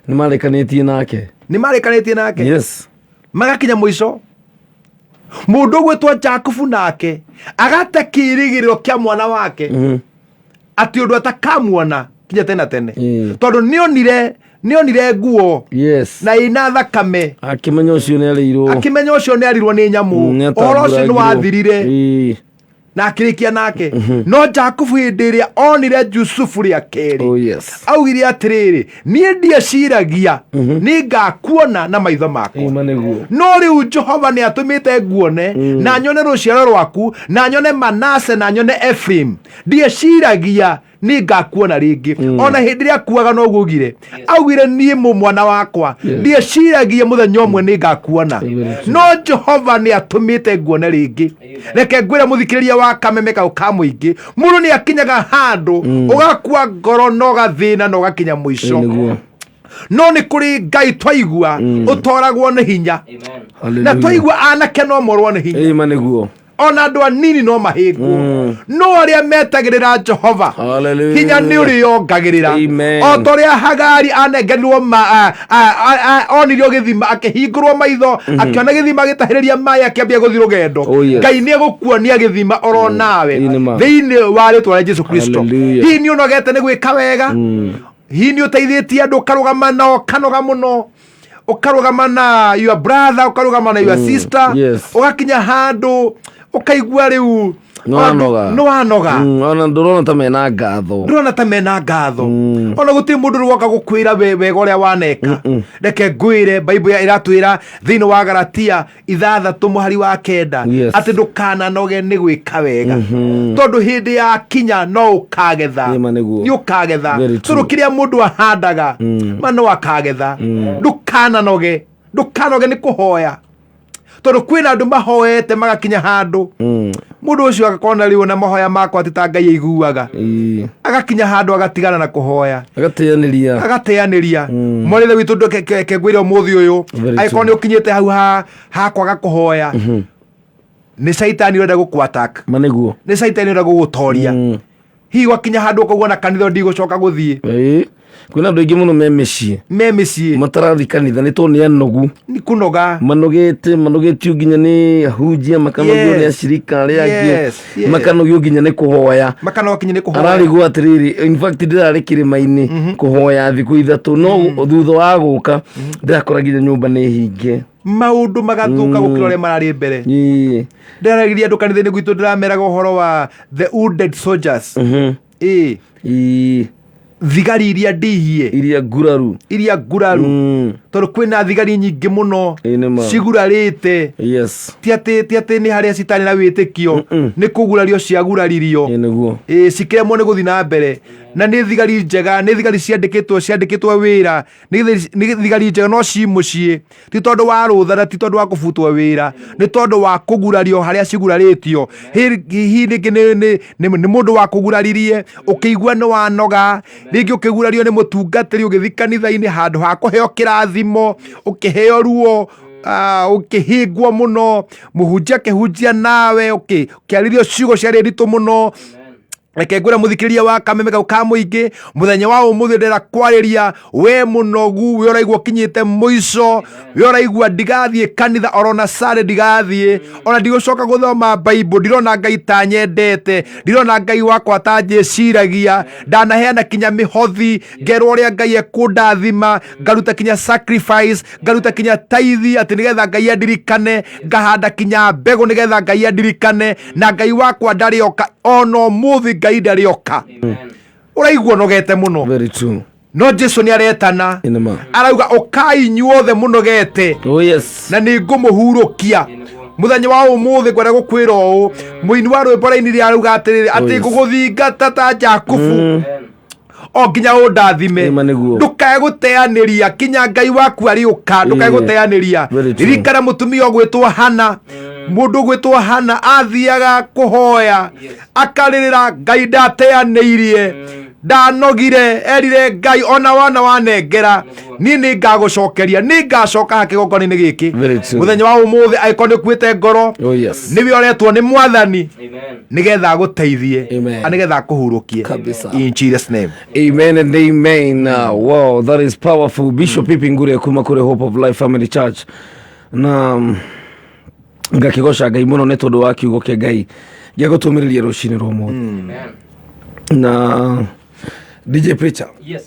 nĩ marekanĩtie nake.
Nĩ marekanĩtie nake.
Yes.
Magakinya mũico mũndũ ũgwĩtwo Jakubu nake agate kĩĩrĩgĩrĩro kĩa mwana wake, atĩ ũndũ atakamuona kinya tene na tene, tondũ nĩonire nguo
Yes.
na ĩna thakame.
Akĩmenya ũcio nĩ arĩirwo.
Akĩmenya ũcio nĩ arirwo nĩ nyamũ.
Nĩ
Ũhoro ũcio nĩ
atamburangirwo.
wathirire
Ĩ.
na akĩrĩkia nake. No Jakubu hĩndĩ ĩrĩa onire Jusufu rĩa kerĩ,
Oh yes.
augire atĩrĩrĩ, niĩ ndieciragia nĩ ngakuona na maitho makwa.
Ĩma nĩguo.
No rĩu Jehova nĩ atũmĩte nguone na nyone rũciaro rwaku, na nyone Manase na nyone Ephraim. Ndieciragia nĩ ngakuona rĩngĩ. Ona hĩndĩ ĩrĩa akuaga noguo augire, augire niĩ mũ mwana wakwa ndieciragia mũthenya ũmwe nĩ ngakuona, no Jehova nĩ atũmĩte nguone rĩngĩ. Reke ngwĩre mũthikĩrĩria wa kameme kau ka mũingĩ, mũndũ nĩ akinyaga handũ ũgakua ngoro na ũgathĩna na ũgakinya mũico.
Ĩ, nĩguo.
No nĩ kũrĩ Ngai twaigua ũtoragwo nĩ hinya, na
Hallelujah.
twaigua anake no morwo nĩ hinya.
Ĩma nĩguo.
Ona andũ anini no mahĩngwo, no arĩa metagĩrĩra Jehova,
Hallelujah.
hinya nĩ ũrĩongagĩrĩra.
Amen.
O ta ũrĩa Hagari anengerirwo onirio gĩthima, akĩhingũrwo maitho, akĩona gĩthima, gĩtahĩrĩria maĩ, akĩambia gũthiĩ rũgendo.
Oh, yes.
Ngai nĩ egũkuonia gĩthima oro nawe
Ĩ, nĩ ma.
thĩinĩ wa rĩtwa rĩa Jesu Kristo.
Hallelujah.
Hihi nĩ ũnogete nĩ gwĩka wega? Hihi nĩ ũteithĩtie andũ ũkarũgama nao ũkanoga mũno, ũkarũgama na your brother, ũkarũgama na your sister,
Yes.
ũgakinya handũ ũkaigua rĩu
Nĩ wanoga.
Nĩ wanoga.
Ona ndũrona ta mena ngatho.
Ndũrona ta mena ngatho. Ona gũtirĩ mũndũ rĩu woka gũkwĩra wega ũrĩa waneka. Reke ngwĩre, Bible ĩratwĩra thĩinĩ wa Galatia 6 mũhari wa 9
Yes.
atĩ ndũkananoge nĩ gwĩka wega, tondũ hĩndĩ ya kinya no ũkagetha.
Ĩma nĩguo.
Nĩ ũkagetha.
Very true.
Tondũ kĩrĩa mũndũ ahandaga ma no akagetha. Ndũkananoge, ndũkanoge nĩ kũhoya, tondũ kwĩna andũ mahoete magakinya handũ mũndũ ũcio agakona rĩu na mahoya makwa ti ta Ngai aiguaga.
Ĩ.
Agakinya handũ agatigana na kũhoya.
Agateanĩria.
Agateanĩria. Mwarĩthe witũ kengwĩre ũmũthĩ ũyũ,
Very
angĩkorwo
true.
nĩ ũkinyĩte hau ha kwaga kũhoya, nĩ caitani ũrenda gũkũ-attack.
Ma nĩguo.
Nĩ caitani ũrenda gũgũtoria. Hihi gwakinya handũ ũkaigua na kanitha ndigũcoka gũthiĩ.
Ĩ. Kwĩna andũ aingĩ mũno me mĩciĩ
me mĩciĩ
matarathi kanitha nĩ tondũ nĩ anogu.
Nĩ kũnoga.
Manogete, manogetio nginya nĩ ahunjia, makanogio nĩ
Yes.
acirika arĩa angĩ,
Yes, yes.
makanogio nginya nĩ kũhoya.
Makanoga kinya nĩ kũhoya.
Ararigwo atĩrĩrĩ, in fact ndĩrarĩ kĩrĩma-inĩ kũhoya thikũ 3, no thutha wa gũka ndĩrakora nginya nyũmba nĩ hinge.
Maũndũ magathuka gũkĩra ũrĩa mararĩ mbere.
Ĩ.
Ndĩraragĩria andũ kanitha-inĩ gwitũ, ndĩrameraga ũhoro wa the wounded soldiers. Ĩ.
Ĩ.
Thigari iria ndihie,
iria nguraru.
Iria nguraru, tondũ kwĩna thigari nyingĩ mũno
Ĩ, nĩ ma.
cigurarĩte.
Yes.
Ti atĩ nĩ harĩa citarĩ na wĩtĩkio, nĩ kũgurario ciaguraririo.
Ĩ, nĩguo.
Ĩ, cikĩremwo nĩ gũthiĩ na mbere, na nĩ thigari njega, nĩ thigari ciandĩkĩtwo wĩra, nĩ thigari njega, no ci mũciĩ ti tondũ wa rũtha na ti tondũ wa kũbutwo wĩra, nĩ tondũ wa kũgurario harĩa cigurarĩtio. Hihi rĩngĩ nĩ mũndũ wa kũguraririe ũkĩigua nĩ wanoga, rĩngĩ ũkĩgurario nĩ mũtungatĩri ũgĩthiĩ kanitha-inĩ, handũ ha kũheo kĩrathimo ũkĩheo ruo, ũkĩhĩngwo mũno, mũhunjia akĩhunjia nawe ũkĩarĩrio ciugo ciarĩ nditũ mũno. Reke ngwĩre mũthikĩrĩria wa kameme kau ka mũingĩ, mũthenya wa ũmũthĩ ndĩrenda kwarĩria we mũnogu, we ũraigua ũkinyĩte mũico, we ũraigua ndigathiĩ kanitha orona sare ndigathiĩ, ona ndigũcoka gũthoma Bible, ndirona Ngai ta nyendete, ndirona Ngai wakwa ta njĩciragia, ndanaheana kinya mĩhothi ngerwo ũrĩa Ngai ekũndathima, ngaruta kinya sacrifice, ngaruta kinya taithi atĩ nĩgetha Ngai andirikane, ngahanda kinya mbegũ nĩgetha Ngai andirikane, na Ngai wakwa ndarĩoka ona ũmũthĩ, Ngai ndarĩoka. Ũraigua ũnogete mũno.
Very true.
No Jesu nĩ aretana.
Ĩnĩma.
Arauga ũkai inyuothe mũnogete.
Oh yes.
Na nĩ ngũmũhurũkia. Mũthenya wa ũmũthĩ ngwenda gũkwĩra ũũ, mũini wa rwĩmbo raini rĩa arauga atĩrĩrĩ, atĩ
yes.
ngũgũthingata ta Jakubu o nginya ũndathime.
Ĩma nĩguo.
Ndũkae gũteanĩria kinya Ngai waku arĩũka, ndũkae
Ĩĩ.
gũteanĩria.
Very true.
Ririkana mũtumia ũgwĩtwo Hana, mũndũ ũgwĩtwo Hana athiaga kũhoya akarĩrĩra Ngai ndateanĩirie, ndanogire, erire Ngai ona wana wanengera niĩ nĩ ngagũcokeria, nĩ ngacoka haha kĩgongona-inĩ gĩkĩ.
Very true.
Mũthenya wa ũmũthĩ angĩkorwo nĩ ũkuĩte ngoro,
Oh yes.
nĩwe ũretwo nĩ Mwathani nĩgetha agũteithie,
Amen.
na nĩgetha akũhurũkie.
Kabisa.
In Jesus name.
Amen and amen. Wow, that is powerful. Bishop Pipi Ngure kuma kure Hope of Life Family Church. Na ngakigoca Ngai muno nĩ tondũ wa kiugo kĩa Ngai gĩa gũtũmĩrĩria rũcinĩ rwa ũmũthĩ. Na DJ Preacher.
Yes.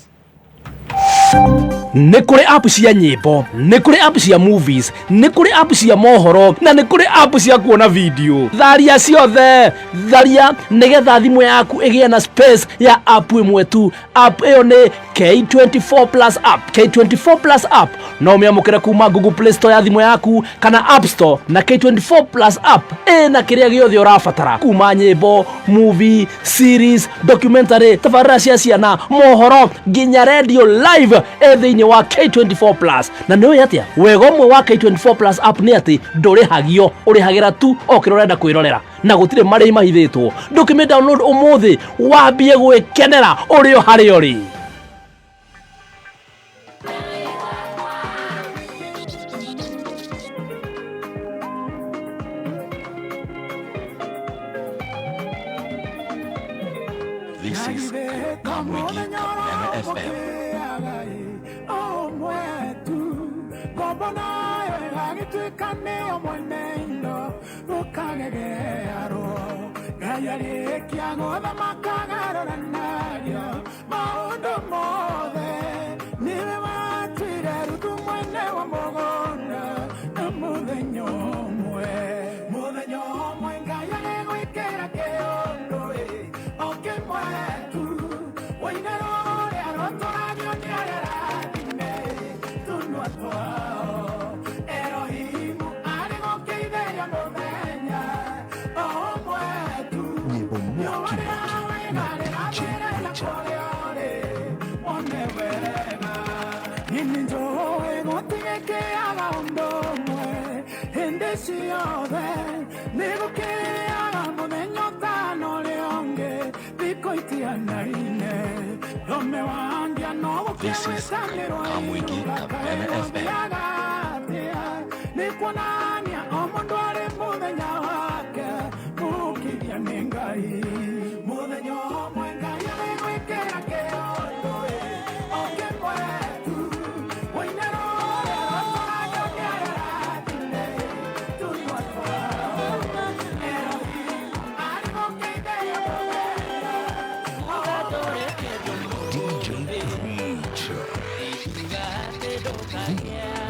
Nĩ kũrĩ app cia nyĩmbo, nĩ kũrĩ app cia movies, nĩ kũrĩ app cia mohoro, na nĩ kũrĩ app cia kuona video. Tharia ciothe, tharia nĩgetha thimũ yaku ĩgĩe na space ya app ĩmwe tu. App ĩyo nĩ K24 Plus app. K24 Plus app no ũmĩamũkĩre kuma Google Play Store ya thimũ yaku kana App Store, na K24 Plus app ĩna kĩrĩa gĩothe ũrabatara, kuma nyĩmbo, movie, series, documentary, tabarĩra cia ciana, mohoro, nginya radio live ĩ thĩinĩ wa K24 Plus. Na nĩ ũĩ atĩa wega ũmwe wa K24 Plus app nĩ atĩ ndũrĩhagio, ũrĩhagĩra tu o kĩrĩa ũrenda kwĩrorera, na gũtirĩ marĩhi mahithĩtwo. Ndũkĩmĩ download ũmũthĩ wambie gwĩkenera ũrĩ o harĩa ũrĩ.
This is Kamwigi Kameme FM. Nyimbo mwaki mwaki na DJ Preacher. This is Kamwigi Kameme FM. DJ Preacher.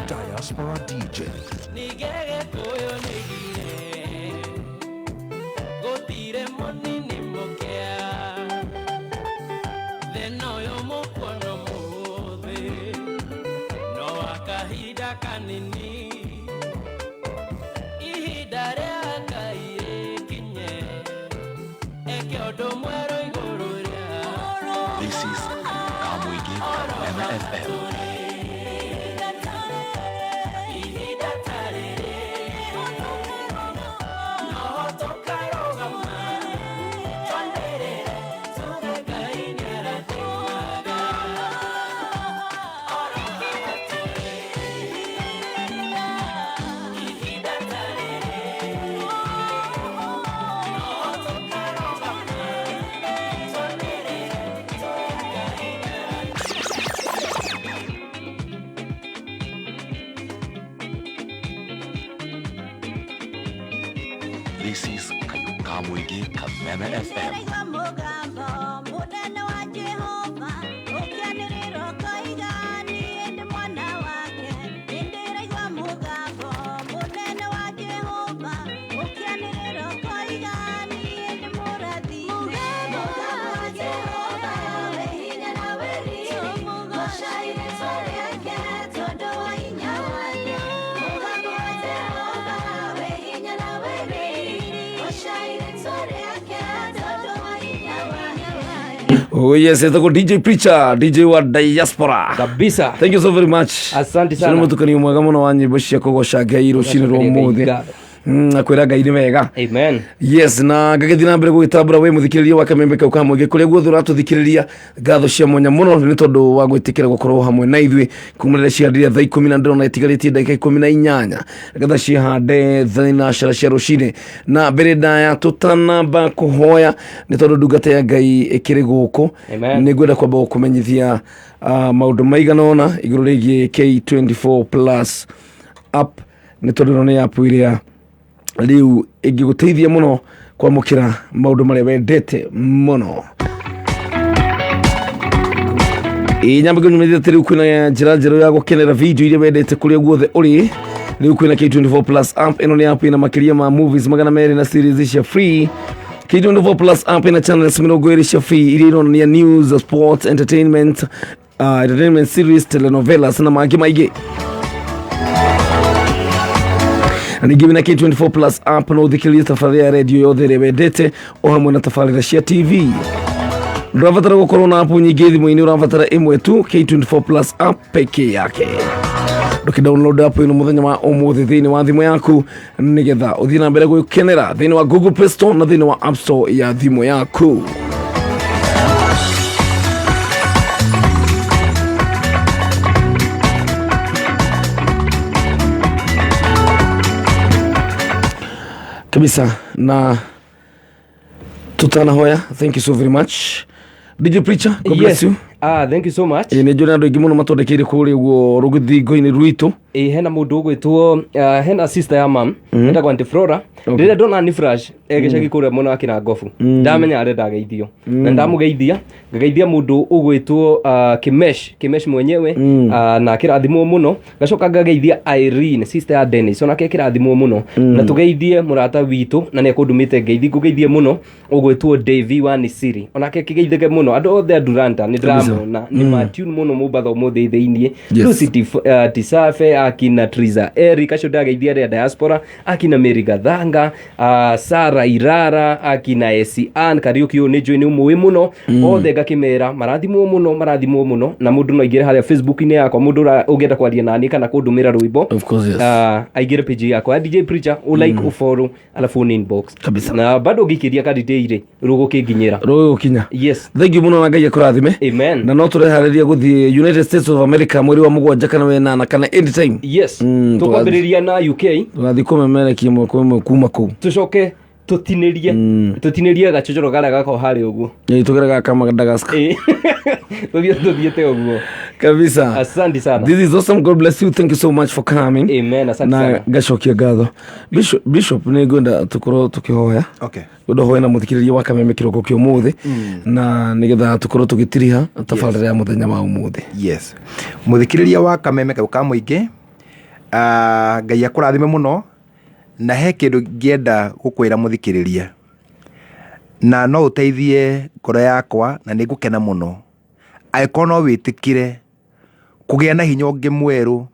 The Diaspora DJ. This is Kamwigi Kameme FM. This is Kamwigi Kameme FM.
Jehova,
Oh yes, etagwo DJ Preacher, DJ wa diaspora.
Kabisa.
Thank you so very much.
Asante sana.
Nĩ mũtukanio mwega mũno wa nyĩmbo cia kũgoca Ngai rũcinĩ rwa
Tũgacokeria Ngai
ũmũthĩ.
ngatho.
Na kwĩra Ngai nĩ wega.
Amen.
Yes, na ngagĩthiĩ na mbere gũgĩtambũra wĩ mũthikĩrĩria wa kamembe kau ka mũingĩ kũrĩa guothe ũratũthikĩrĩria ngatho cia mwanya mũno nĩ tondũ wa gwĩtĩkĩra gũkorwo hamwe na ithuĩ kuma rĩrĩa ciandire thaa ikũmi na ndĩrona itigarĩtie ndagĩka 18 nĩgetha cihande thinacara cia rũcinĩ. Na mbere ndaya tũtanamba kũhoya nĩ tondũ ndungata ya Ngai ĩkĩrĩ gũkũ,
Amen.
nĩ ngwenda kwamba gũkũmenyithia maũndũ maigana ũna igũrũ rĩgiĩ K24 plus app, nĩ tondũ ĩno nĩ app ĩrĩa rĩu ĩngĩgũteithia mũno kwamũkĩra maũndũ marĩa wendete mũno. Ĩ nyambe ngũnyumithia atĩ rĩu kwĩna njĩra njerũ ya gũkenera video iria wendete kũrĩa guothe ũrĩ. Rĩu kwĩna K24 plus app. Ĩno nĩ app ĩna makĩria ma movies 200 na series cia free. K24 plus app ĩna channels 20 cia free iria ironania news, sports, entertainment, entertainment series, telenovelas na mangĩ maingĩ. Na ningĩ wĩna K24 plus app no ũthikĩrĩrie tabarĩra ya redio yothe ĩrĩa wendete o hamwe na tabarĩra cia TV. Ndũrabatara gũkorwo na app nyingĩ thimũ-inĩ, ũrabatara ĩmwe tu, K24 plus app peke yake. Ndũkĩ-download app ĩno mũthenya wa ũmũthĩ thĩinĩ wa thimũ yaku nĩgetha ũthiĩ na mbere gwĩkenera thĩinĩ wa Google Play Store na thĩinĩ wa App Store ya thimũ yaku. Kabisa. Na tutanahoya, thank you so very much DJ Preacher, God bless
Yes.
you.
Thank you so much.
Ĩ, nĩ njũĩ andũ aingĩ mũno matwandekeire kũrĩa ũguo rũgĩthingo-inĩ rwitũ.
Ĩ, hena mũndũ ũgwĩtwo hena sister ya mam etagwo Aunty Flora. Rĩrĩa ndona ni flash gĩcagi kũrĩa mwena wa Kĩrangobu, ndamenya arenda ageithio na ndamũgeithia. Ngageithia mũndũ ũgwĩtwo Kimesh mwenyewe, na kĩrathimwo mũno. Ngacoka ngageithia Irene, sister ya Dennis, onake kĩrathimwo mũno. Na tũgeithie mũrata witũ na nĩ ekũndũmĩte ngeithi, ngũgeithie mũno, ũgwĩtwo Davy wa Nisiri, onake kĩgeithĩke mũno. Andũ othe a Duranta nĩ ndĩramona nĩ matune mũno Mombatha ũmũthĩ thĩiniĩ. Lucy Tisafe, akina Triza Eric, acio ndageithia arĩa diaspora, akina Mary Gathanga, Sara Irara, akina Esi Ann Kariuki, ũyũ nĩ njũĩ nĩ ũmũĩ mũno. Othe ngakĩmera marathimwo mũno, marathimwo mũno. Na mũndũ no aingĩre harĩa Facebook-inĩ yakwa, mũndũ ũngĩenda kwaria nani kana kũndũmĩra rwĩmbo,
Of course, yes.
Aingĩre page yakwa ya DJ Preacher, ulike, ufollow, alafu ni inbox.
Kabisa.
Na bado ũngĩikĩria kandi rĩ rũgũkĩnginyĩra.
Rũgũkinya.
Yes.
Thank you mũno na Ngai akũrathime.
Amen.
Na no tũreharĩria gũthiĩ United States of America mweri wa 7 kana 8 kana anytime.
Yes, tũkwambĩrĩria na UK.
Tũgathiĩ kũmemerekia ĩmwe kwa ĩmwe kuma kũu.
Tũcoke tũtinĩrie gachochoro karĩa gakoragwo harĩa ũguo.
Ĩ, tũgere gaka Madagascar.
Ĩ. Tũthiĩte ũguo.
Kabisa.
Asante sana.
This is awesome. God bless you. Thank you so much for coming.
Amen. Asante
Na
sana.
ngacokia ngatho Bishop, nĩ ngwenda tũkorwo tũkĩhoya.
Okay.
Ngwenda hoya na mũthikĩrĩria wa kameme kĩroko kĩa ũmũthĩ na nĩgetha tũkorwo tũgĩtiriha tabarĩra ya mũthenya wa ũmũthĩ.
Yes, mũthikĩrĩria wa kameme kau ka mũingĩ, Ngai akũrathime mũno. Na he kĩndũ ngĩenda gũkwĩra mũthikĩrĩria, na no ũteithie ngoro yakwa na nĩ ngũkena mũno angĩkorwo no wĩtĩkĩre kũgĩa na hinya ũngĩ mwerũ,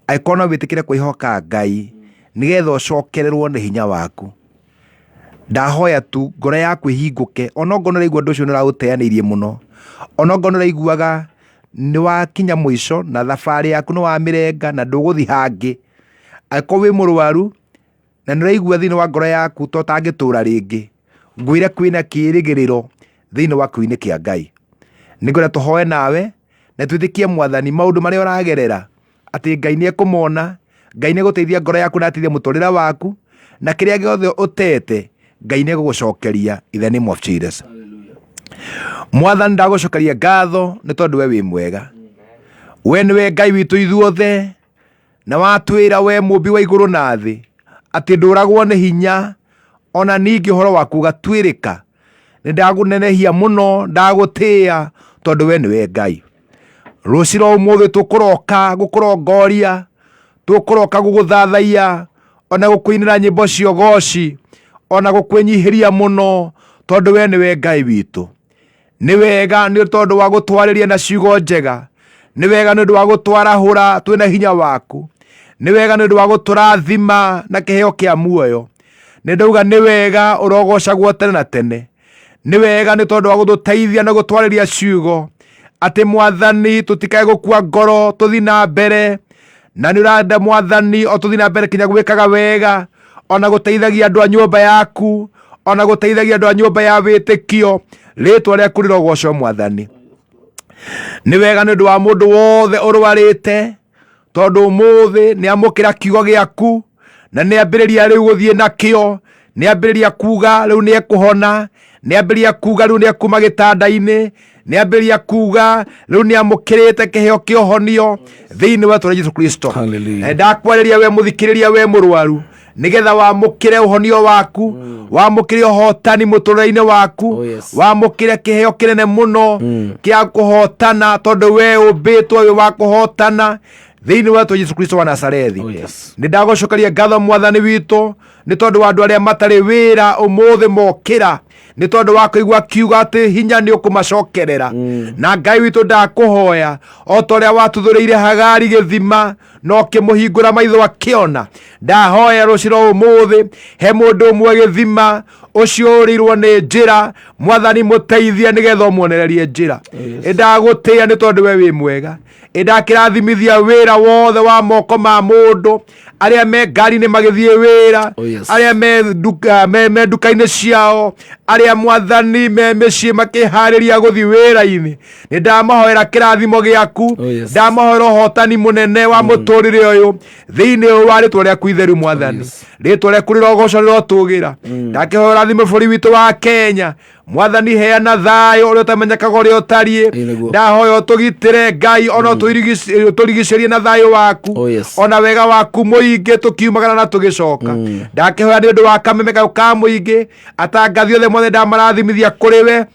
angĩkorwo no wĩtĩkĩre kwĩhoka Ngai nĩgetha ũcokererwo nĩ hinya waku. Ndahoya tu ngoro yaku ĩhingũke, onokorwo nĩ ũraigua ũndũ ũcio nĩ ũraũteanĩirie mũno, onokorwo nĩ ũraiguaga nĩ wakinya mũico na thabarĩ yaku nĩ wamĩrenga na ndũgũthiĩ hangĩ, angĩkorwo wĩ mũrwaru na nĩ ũraigua thĩinĩ wa ngoro yaku ta ũtangĩtũra rĩngĩ, ngwĩre kwĩna kĩĩrĩgĩrĩro thĩinĩ wa kiugo-inĩ kĩa Ngai. Nĩngwenda tũhoe nawe na twĩtĩkie Mwathani maũndũ marĩa ũragerera atĩ Ngai nĩ ekũmona, Ngai nĩ egũteithia ngoro yaku na ateithie mũtũrĩre waku, na kĩrĩa gĩothe ũtete Ngai nĩ egũgũcokeria in the name of Jesus. Mwathani, ndagũcokeria ngatho nĩ tondũ we wĩ mwega, we nĩwe Ngai witũ ithuothe, na watwĩra we mũmbi wa igũrũ na thĩ atĩ ndũragwo nĩ hinya, ona ningĩ ũhoro waku ũgatuĩrĩka. Nĩ ndagũnenehia mũno, ndagũtĩĩa tondũ we nĩwe Ngai. Rũciũ rwa ũmũthĩ tũkũroka gũkũrongoria, tũkũroka gũgũthathaiya, ona gũkũinĩra nyĩmbo cia ũgoci, ona gũkwĩnyihĩria mũno tondũ we nĩwe Ngai witũ. Nĩ wega nĩ tondũ wa gũtwarĩria na ciugo njega, nĩ wega nĩ ũndũ wa gũtwarahũra twĩna hinya waku, nĩ wega nĩ ũndũ wa gũtũrathima na kĩheo kĩa muoyo. Nĩ ndauga nĩ wega, ũrogocagwo tene na tene. Nĩ wega nĩ tondũ wa gũtũteithia na gũtwarĩria ciugo atĩ Mwathani tũtikae gũkua ngoro, tũthiĩ na mbere. Na nĩ ũrenda Mwathani o tũthiĩ na mbere kinya gwĩkaga wega, ona gũteithagia andũ a nyũmba yaku, ona gũteithagia andũ a nyũmba ya wĩtĩkio. Rĩtwa rĩaku rĩrogocwo Mwathani. Nĩ wega nĩ ũndũ wa mũndũ wothe ũrwarĩte, tondũ ũmũthĩ nĩ amũkĩra kiugo gĩaku na nĩ ambĩrĩria rĩu gũthiĩ nakĩo, nĩ ambĩrĩria kuga rĩu nĩ ekũhona, nĩ ambĩrĩria kuga rĩu nĩ ekuma gĩtanda-inĩ, nĩ ambĩrĩria kuga rĩu nĩ amũkĩrĩte kĩheo kĩa ũhonio thĩinĩ wa rĩtwa rĩa Jesu Kristo.
Hallelujah.
Na ndakwarĩria we mũthikĩrĩria, we mũrwaru, nĩgetha wamũkĩre ũhonio waku, wamũkĩre ũhotani mũtũrĩre-inĩ waku.
Oh, yes.
Wamũkĩre kĩheo kĩnene mũno kĩa kũhotana, tondũ we ũmbĩtwo wĩ wa kũhotana thĩinĩ wa rĩtwa Jesu Kristo wa Nazarethi.
Oh, yes.
Nĩ ndagũcokeria ngatho Mwathani witũ nĩ tondũ wa andũ arĩa matarĩ wĩra ũmũthĩ mokĩra nĩ tondũ wa kũigua kiugo atĩ hinya nĩ ũkũmacokerera. Na Ngai witũ, ndakũhoya o ta ũrĩa watuthũrĩire Hagari gĩthima na ũkĩmũhingũra maitho akĩona, ndahoya rũciro ũmũthĩ he mũndũ ũmwe gĩthima ũcio ũrĩirwo nĩ njĩra, Mwathani mũteithie nĩgetha ũmuonererie njĩra. Ĩndagũtĩĩa nĩ tondũ we wĩ mwega. Ĩndakĩrathimithia wĩra wothe wa moko ma mũndũ, arĩa me ngari-inĩ magĩthiĩ wĩra,
Oh, yes.
arĩa me nduka, me nduka-inĩ ciao, arĩa Mwathani me mĩciĩ makĩharĩria gũthiĩ wĩra-inĩ. Nĩ ndamahoera kĩrathimo gĩaku.
Oh, yes.
Ndamahoera ũhotani mũnene wa mũtũrĩre ũyũ thĩinĩ wa rĩtwa rĩaku itheru Mwathani.
Yes.
Rĩtwa rĩaku rĩrogocwo, rĩrotũgĩra. Ndakĩhoera ũrathime bũrũri witũ wa Kenya. Mwathani heana thayũ ũrĩa ũtamenyekaga ũrĩa ũtariĩ.
Ĩ, nĩguo.
Ndahoya ũtũgitĩre Ngai, ona ũtũrigicĩrie na thayũ waku.
Oh, yes.
Ona wega waku mũingĩ tũkiumagara na tũgĩcoka. Ndakĩhoya nĩ ũndũ wa kameme kau ka mũingĩ, atangathi othe mothe ndamarathimithia kũrĩ we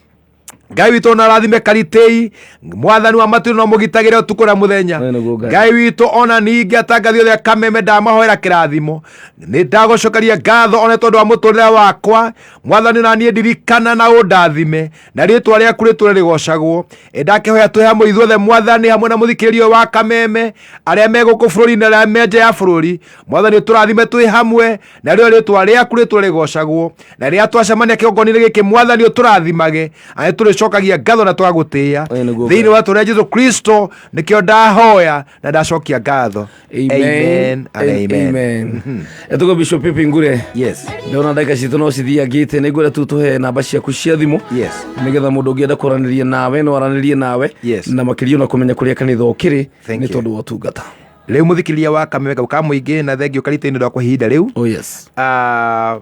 Ngai witũ, ona rathime karitĩi Mwathani wa matu no mũgitagĩre ũtukũ na mũthenya.
Ĩ, nĩguo Ngai.
Ngai witũ, ona ningĩ atangathi othe a kameme ndamahoera kĩrathimo. Nĩ ndagũcokeria ngatho ona tondũ wa mũtũrĩre wakwa Mwathani, na niĩ ndirikana na ũndathime na rĩtwa rĩaku rĩtũre rĩgocagwo. Ĩndakĩhoya twĩ hamwe ithuothe Mwathani, hamwe na mũthikĩrĩria ũyũ wa kameme, arĩa me gũkũ bũrũri-inĩ, arĩa me nja ya bũrũri. Mwathani tũrathime twĩ hamwe na rĩo rĩtwa rĩaku rĩtũre rĩgocagwo. Na rĩrĩa twacemania kĩgongona-inĩ gĩkĩ Mwathani, ũtũrathimage na nĩ tũrĩcokagia ngatho na tũgagũtĩĩa
Ĩ, nĩguo
thĩinĩ
Ngai.
wa rĩtwa rĩa Jesu Kristo. Nĩkĩo ndahoya na ndacokia ngatho.
Amen
and amen.
Amen. Etũgo Bishop Pipi Ngure.
Yes.
Ndona ndagĩka citũ no cithiangĩte, nĩ ngwenda tu tũhe namba ciaku cia thimũ.
Yes.
Nĩgetha mũndũ ũngĩenda kwaranĩria nawe no aranĩrie nawe.
Yes.
Na makĩria ona kũmenya kũrĩa kanitha ũkĩrĩ
Thank
nĩ
you.
tondũ wa ũtungata.
Rĩu mũthikĩrĩria wa kameme kau ka mũingĩ, na thengio karitĩ-inĩ rwakwa ihinda rĩu.
Oh yes.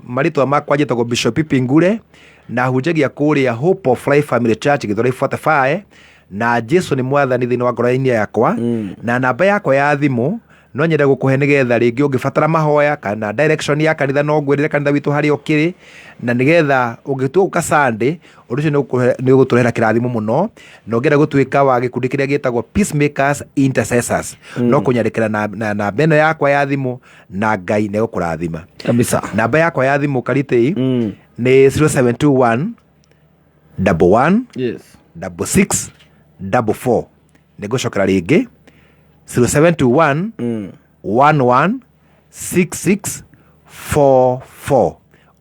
Marĩtwa makwa njĩtagwo Bishop Pipi Ngure, na hunjagia kũrĩa Hope of Life Family Church, Gĩthũrai 45, na Jesu nĩ Mwathani thĩinĩ wa ngoro-inĩ yakwa. Na namba yakwa ya thimũ no nyende gũkũhe nĩgetha rĩngĩ ũngĩbatara mahoya kana direction ya kanitha, no ngwĩrĩre kanitha witũ harĩa ũkĩrĩ, na nĩgetha ũngĩtua gũka Sunday, ũndũ ũcio nĩ ũgũtũrehera kĩrathimo mũno. Na ũngĩenda gũtuĩka wa gĩkundi kĩrĩa gĩtagwo Peacemakers Intercessors, no kũnyandĩkĩra na namba ĩno yakwa ya thimũ, na Ngai nĩ egũkũrathima.
Kabisa.
Namba yakwa ya thimũ karitĩi nĩ 0721 11
Yes.
66 44. Nĩ ngũcokera rĩngĩ, 0721 11 66 44.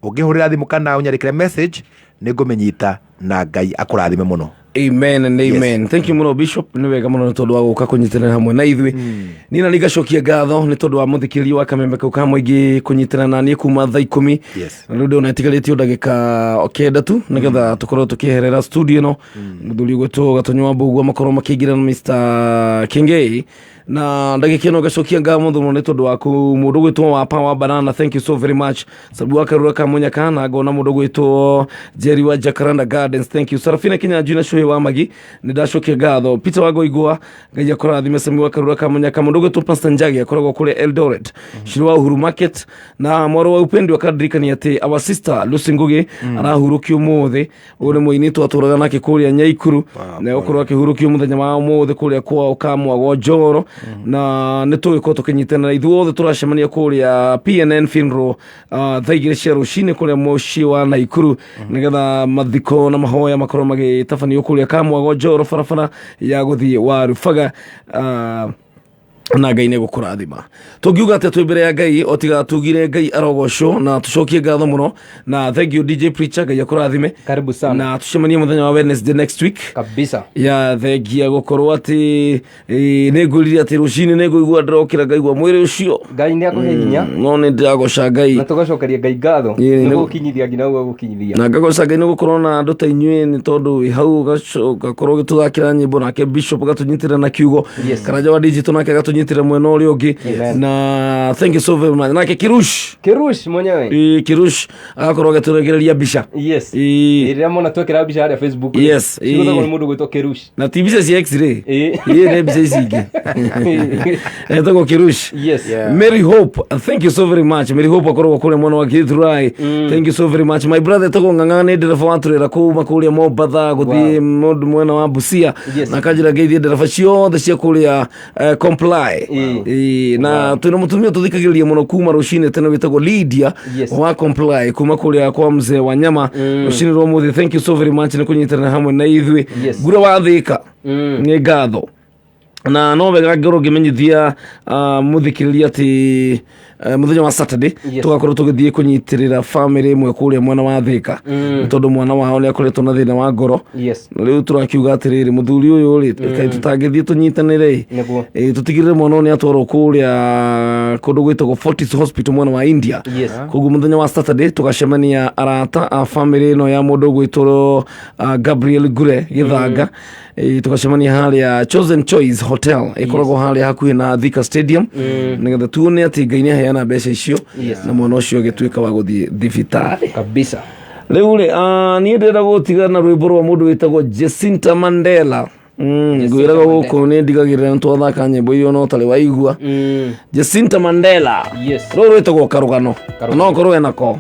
Ũngĩhũrĩra thimũ kana ũnyandĩkĩre message, nĩ ngũmĩnyita, na Ngai akũrathime mũno.
Amen and amen. Thank you mũno Bishop, nĩ wega mũno nĩ tondũ wa gũka kũnyitanĩra hamwe na ithuĩ. Niĩ na nĩngacokia ngatho nĩ tondũ wa mũthikĩrĩria wa kamembe kau ka mũingĩ kũnyitana na niĩ kuma thaa 10.
Yes.
Na rĩu ndĩrona ĩtigarĩtio ndagĩka 9 tu nĩgetha tũkorwo tũkĩeherera studio ĩno. Mũthuri ũgwĩtwo Gatonyo wa Mbũgua makorwo makĩingĩra na Mr. Kingei, na ndagĩka ĩno ngacokia ngatho mũno nĩ tondũ waku mũndũ ũgwĩtwo wa Power Banana, thank you so very much. Sabu wa Karura ka Munyaka, na ngona mũndũ ũgwĩtwo Jerry wa Jacaranda Gardens, thank you. Sarafina Kinyanjui na Shuhe wa Magi, nĩ ndacokia ngatho. Peter wa Goigua, Ngai akũrathime. Sami wa Karura ka Munyaka, mũndũ ũgwĩtwo Pastor Njagi akoragwo kũrĩa Eldoret, Shiro wa Uhuru Market, na mwarũ wa Upendi akaririkania atĩ our sister Lucy Ngugi arahurũkio ũmũthĩ. Ũyũ nĩ mũini twatũraga nake kũrĩa Nyaikuru, na egũkorwo akĩhurũkio mũthenya wa ũmũthĩ kũrĩa kwao Kamwago Njoro, na nĩ tũgĩkorwo tũkĩnyitanĩra ithuothe. Tũracemania kũrĩa PNN funeral thaa 2 cia rũcinĩ kũrĩa mũciĩ wa Naikuru, nĩgetha mathiko na mahoya makorwo magĩtabanio kũrĩa Kamwago Njoro, barabara ya gũthiĩ Warubaga. Na Ngai nä gå kå rathima. Tũngiuga atĩa twĩ mbere ya Ngai o tiga tugire Ngai arogocwo na tũcokie ngatho mũno? Na thank you, DJ Preacher, Ngai akũrathime.
Karibu sana.
Na tũcemanie mũthenya wa Wednesday next week.
Kabisa.
Ya thengia gũkorwo atĩ nĩ ngwĩrire atĩ rũcinĩ nĩ ngũigua ndĩrokĩra ngaigua mwĩrĩ ũcio.
Ngai nĩ akũhe hinya.
No nĩ ndĩragoca Ngai.
Na tũgacokeria Ngai ngatho nĩ gũkinyithia nginya ũguo gũkinyithia.
Na ngagoca Ngai nĩ gũkorwo na andũ ta inyuĩ, nĩ tondũ wĩ hau ũgakorwo ũgĩtũthakĩra nyĩmbo, nake Bishop agatũnyitĩrĩra na kiugo, Karanja wa digital nake agatũnyitĩrĩra mwena ũrĩa ũngĩ.
Amen.
Na thank you so very much. Nake Kirush.
Kirush mwenyewe.
Kirush agakorwo agĩtũregereria mbica.
Yes. Rĩrĩa mona twekĩra mbica harĩa Facebook rĩ, cigũthagwo nĩ mũndũ gwĩtwo Kirush.
Na ti mbica cia x-ray. Ĩĩ, nĩ mbica ici ingĩ etagwo Kirush. Mary Hope, thank you so very much. Mary Hope akoragwo kũrĩa mwena wa Githurai. Thank you so very much. My brother etagwo Ng'ang'a, nĩ ndereba wa turera kuma kũrĩa Mombatha gũthiĩ mũndũ mwena wa Busia. Na akanjĩra ngeithie ndereba ciothe cia kũrĩa Comply. Na twĩna mũtumia tũthikagĩrĩria mũno kuma rũcinĩ tene wĩtagwo Lydia wa Comply kuma kũrĩa kwa mzee wa nyama rũcinĩ rwa mũthĩ. Thank you so very much nĩ kũnyitanĩra hamwe na ithuĩ. Ngura wa Thĩka, nĩ ngatho. Na no wega ngorwo ngĩmenyithia mũthikĩrĩria atĩ mũthenya wa Saturday tũgakorwo tũgĩthiĩ kũnyitĩrĩra family ĩmwe kũrĩa mwena wa Thĩka, nĩ tondũ mwana wao nĩ akoretwo na thĩna wa ngoro. Na rĩu tũrakiuga atĩrĩrĩ, mũthuri ũyũ rĩ, kaĩ tũtangĩthiĩ tũnyitanĩre ĩ? Tũtigĩrĩre mwana ũyũ nĩ atwarwo kũrĩa kũndũ gwĩtagwo Fortis Hospital mwena wa India. Koguo mũthenya wa Saturday tũgacemania arata a family ĩno ya mũndũ ũgwĩtwo Gabriel Ngure Gĩthanga. Tũgacemania harĩa Chosen Choice Hotel ĩkoragwo harĩa hakuhĩ na Thika Stadium, nĩgetha tuone atĩ Ngai nĩ aheana mbeca icio na mwana ũcio agĩtuĩka wa gũthiĩ thibitarĩ.
Kabisa.
Rĩu rĩ, niĩ ndĩrenda gũtiga na rwĩmbo rwa mũndũ wĩtagwo Jacinta Mandela. Ngwĩraga gũkũ nĩ ndigagĩrĩra nĩ twathaka nyĩmbo iria ona ũtarĩ waigua. Jacinta Mandela. Rũrũ rwĩtagwo Karũgano. No ũkorwo enako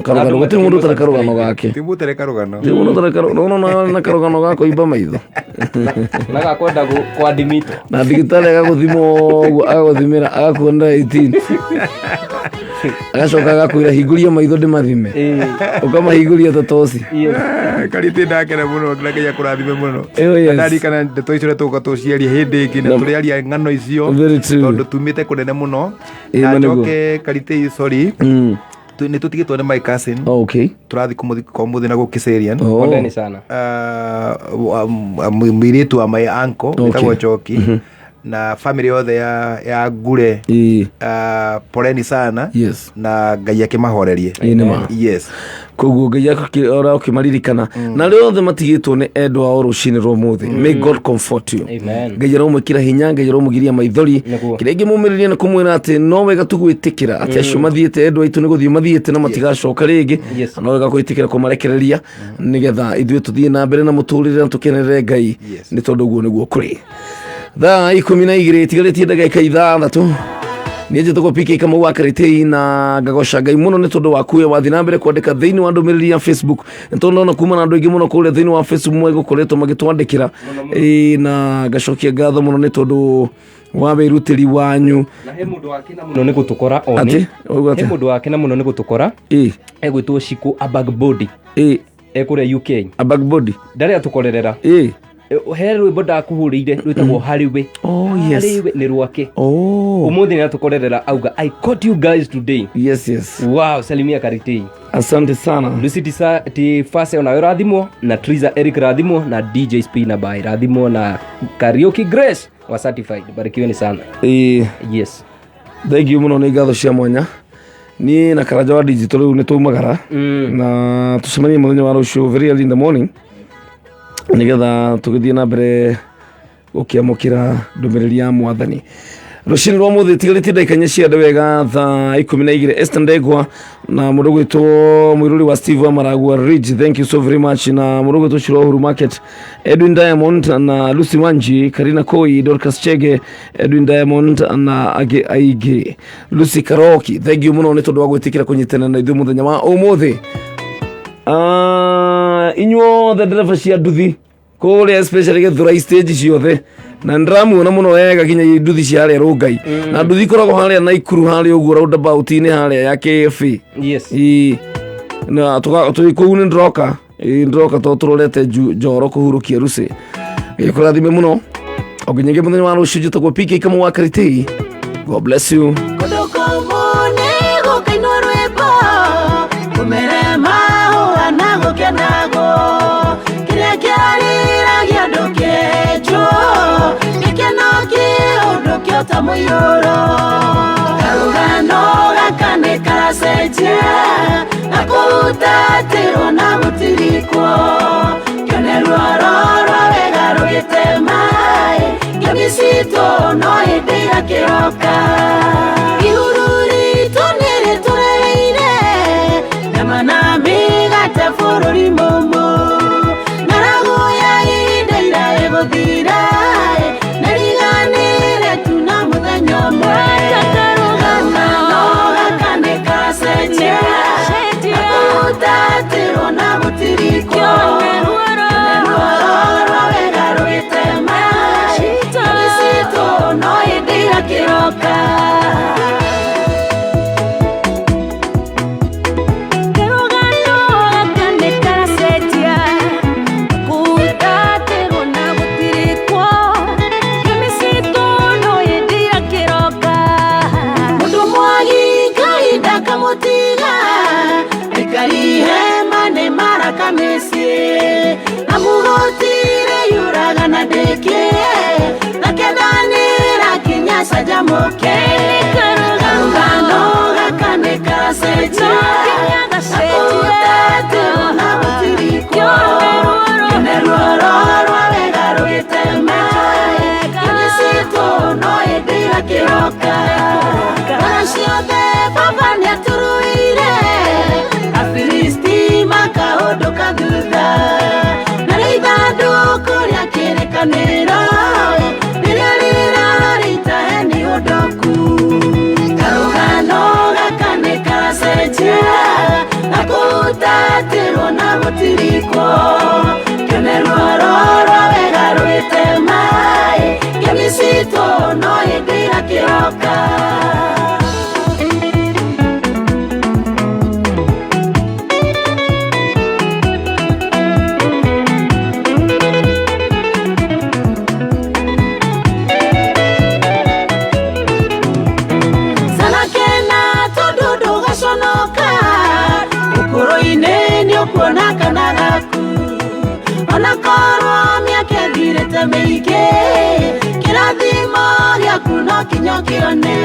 karũgano, gũtirĩ mũndũ ũtarĩ karũgano gake.
Ti mũtarĩ karũgano.
Ti mũndũ ũtarĩ karũgano. No na karũgano ga kũimba maitho.
Na gakwenda kwadimito.
Na ndagĩtarĩ agagũthima ũguo, agagũthimĩra, agakuonera 18, agacoka agakwĩra, "Hingũria maitho ndĩmathime." Ũkamahingũria ta toci.
Karĩtĩ, ndakena mũno na Ngai akũrathime mũno.
Oh, yes.
Ndarikana ndeto icio ũrĩa tũgũka tũciaria hĩndĩ ĩngĩ na tũrĩaria ng'ano icio
Very true.
tondũ tumĩte kũnene mũno. Na
Ma nĩguo.
njoke Karĩtĩ, sorry, nĩ tũtigĩtwo nĩ my cousin. Tũrathiĩ kũmũthika ũmũthĩ na gũkũ Kiserian.
Oh.
Poleni sana.
Mũirĩtu wa my uncle wĩtagwo Njoki na family yothe ya Ngure, poleni sana. Na Ngai akĩmahorerie.
Ĩĩ, nĩ ma. Koguo Ngai ora ũkĩmaririkana na arĩa othe matigĩtwo nĩ endwa ao rũcinĩ rwa ũmũthĩ. May God comfort you.
Amen.
Ngai aromwĩkĩra hinya, Ngai aromũgiria maithori. Kĩrĩa ingĩmũmĩrĩria nĩ kũmwĩra atĩ no wega tu gwĩtĩkĩra atĩ acio mathiĩte, endwa aitũ nĩ gũthiĩ mathiĩte na matigacoka rĩngĩ. No wega gwĩtĩkĩra kũmarekereria nĩgetha ithuĩ tũthiĩ na mbere na mũtũrĩre na tũkenerere Ngai, nĩ tondũ ũguo nĩguo kũrĩ. Thaa 12 itigarĩtie ndagĩka 6. Niĩ njĩtagwo PK Kamau wa Karitei, na ngagoca Ngai mũno nĩ tondũ waku we wathiĩ na mbere kwandĩka thĩinĩ wa ndũmĩrĩri ya Facebook, nĩ tondũ ndona kuma na andũ aingĩ mũno kũrĩa thĩinĩ wa Facebook megũkoretwo magĩtwandĩkĩra. Na ngacokia ngatho mũno nĩ tondũ wa wĩrutĩri wanyu.
Na he mũndũ wakena mũno nĩ gũtũkora.
Atĩ?
Oni.
Ũguo
He
atĩa?
mũndũ wakena mũno nĩ gũtũkora egwĩtwo Shiku Abagbodi. Ekũrĩa UK.
Abagbodi.
Ndarĩ atũkorerera. He rwĩmbo ndakũhũrĩire rwĩtagwo Harĩwe.
Oh, yes.
Harĩwe nĩ rwake.
Oh.
Ũmũthĩ nĩ atũkorerera, auga, "I caught you guys today."
Yes.
Wow, salimia Karitei.
Asante sana.
Lucy Tifase onawe rathimwo, na Triza Eric rathimwo, na DJ Spina by rathimwo, na Karaoke Grace wa Certified, barikiweni sana. Yes.
Thank you mũno, nĩ ngatho cia mwanya. Niĩ na Karanja wa digital rĩu nĩ twaumagara na tũcemanie mũthenya wa rũciũ very early in the morning, nĩgetha tũgĩthiĩ na mbere gũkĩamũkĩra ndũmĩrĩri ya Mwathani rũcinĩ rwa mũthĩ. Tigarĩtie ndagĩka 4 cia wega thaa 12. Esther Ndegwa na mũndũ gwĩtwo mũirũri wa Steve wa Maragua Ridge, thank you so very much. Na mũndũ gwĩtwo Shiro Uhuru Market, Edwin Diamond na Lucy Wanji, Karina Koi, Dorcas Chege, Edwin Diamond na angĩ aingĩ, Lucy Karoki, thank you mũno nĩ tondũ wa gwĩtĩkĩra kũnyitana na ithuĩ mũthenya wa ũmũthĩ. Inyuothe ndereba cia nduthi kũrĩa, especially Gĩthũrai stage ciothe, na nĩndĩramuona mũno wega nginya nduthi cia harĩa Rũngai na nduthi ikoragwo harĩa Naikuru harĩa ũguo roundabout-inĩ harĩa ya KFA.
Yes.
Na tũrĩ kũu nĩ ndĩroka. Ĩĩ, ndĩroka tondũ tũrorete Njoro kũhurũkia Lucy. Gĩkũrathime mũno. O nginyagia mũthenya wa rũciũ, njĩtagwo PK Kamau wa Karitei. God bless you.
Kũndũ kũmũ nĩ gũkainwo rwĩmbo, kũmere mahũa na gũkenagwo, kĩrĩa kĩarĩragia ndũkĩenjwo, gĩkeno kĩũndũkĩo ta mũiyũro. Karũgano gaka nĩ karacenjia na kũhutatĩrwo na gũtirikwo, kĩone ruoro rwa wega rũgĩtema ngemi citũ no hĩndĩ irakĩroka. Ihuru ritũ nĩ rĩtũreheire nyama na mĩgate bũrũri mũmũ, ng'aragu ya ihinda ira ĩgũthira, nĩriganĩre tu na mũthenya ũmwe. Karũgano gaka nĩ karacenjia na kũhutatĩrwo na gũtirikwo, ruoro rwa wega rũgĩtema ngemi citũ no hĩndĩ irakĩroka.
Karũgano gaka nĩ karacenjia, kũhutatĩrwo na gũtirikwo, ngemi citũ no hĩndĩ irakĩroka.
Mũndũ mwagi Ngai ndakamũtiga, aikari hema nĩ maraka mĩciĩ, amũgũtire yũraga na ndĩkĩ, na kendanĩra kinya canjamũke. Karũgano gaka nĩ karacenjia na kũhutatĩrwo na gũtirikwo, kĩone ruoro rwa wega rũgĩtema ngemi citũ no hĩndĩ irakĩroka. Bara ciothe baba nĩatũrũire, Afilisti makahũndũka thutha, narĩo ithandũkũ rĩa kĩrĩkanĩro rĩrĩa rĩrarĩtahe nĩ ũndũku. Karũgano gaka nĩ karacenjia na kũhutatĩrwo na gũtirikwo, kĩone ruoro rwa wega rũgĩtema ngemi citũ no hĩndĩ irakĩroka. Sanakena tondũ ndũgaconoka, ũkũrũ-inĩ nĩ ũkuona kana gaku, ona korwo mĩaka ĩthirĩte mĩingĩ, kĩrathimo gĩaku no kinya ũkĩone.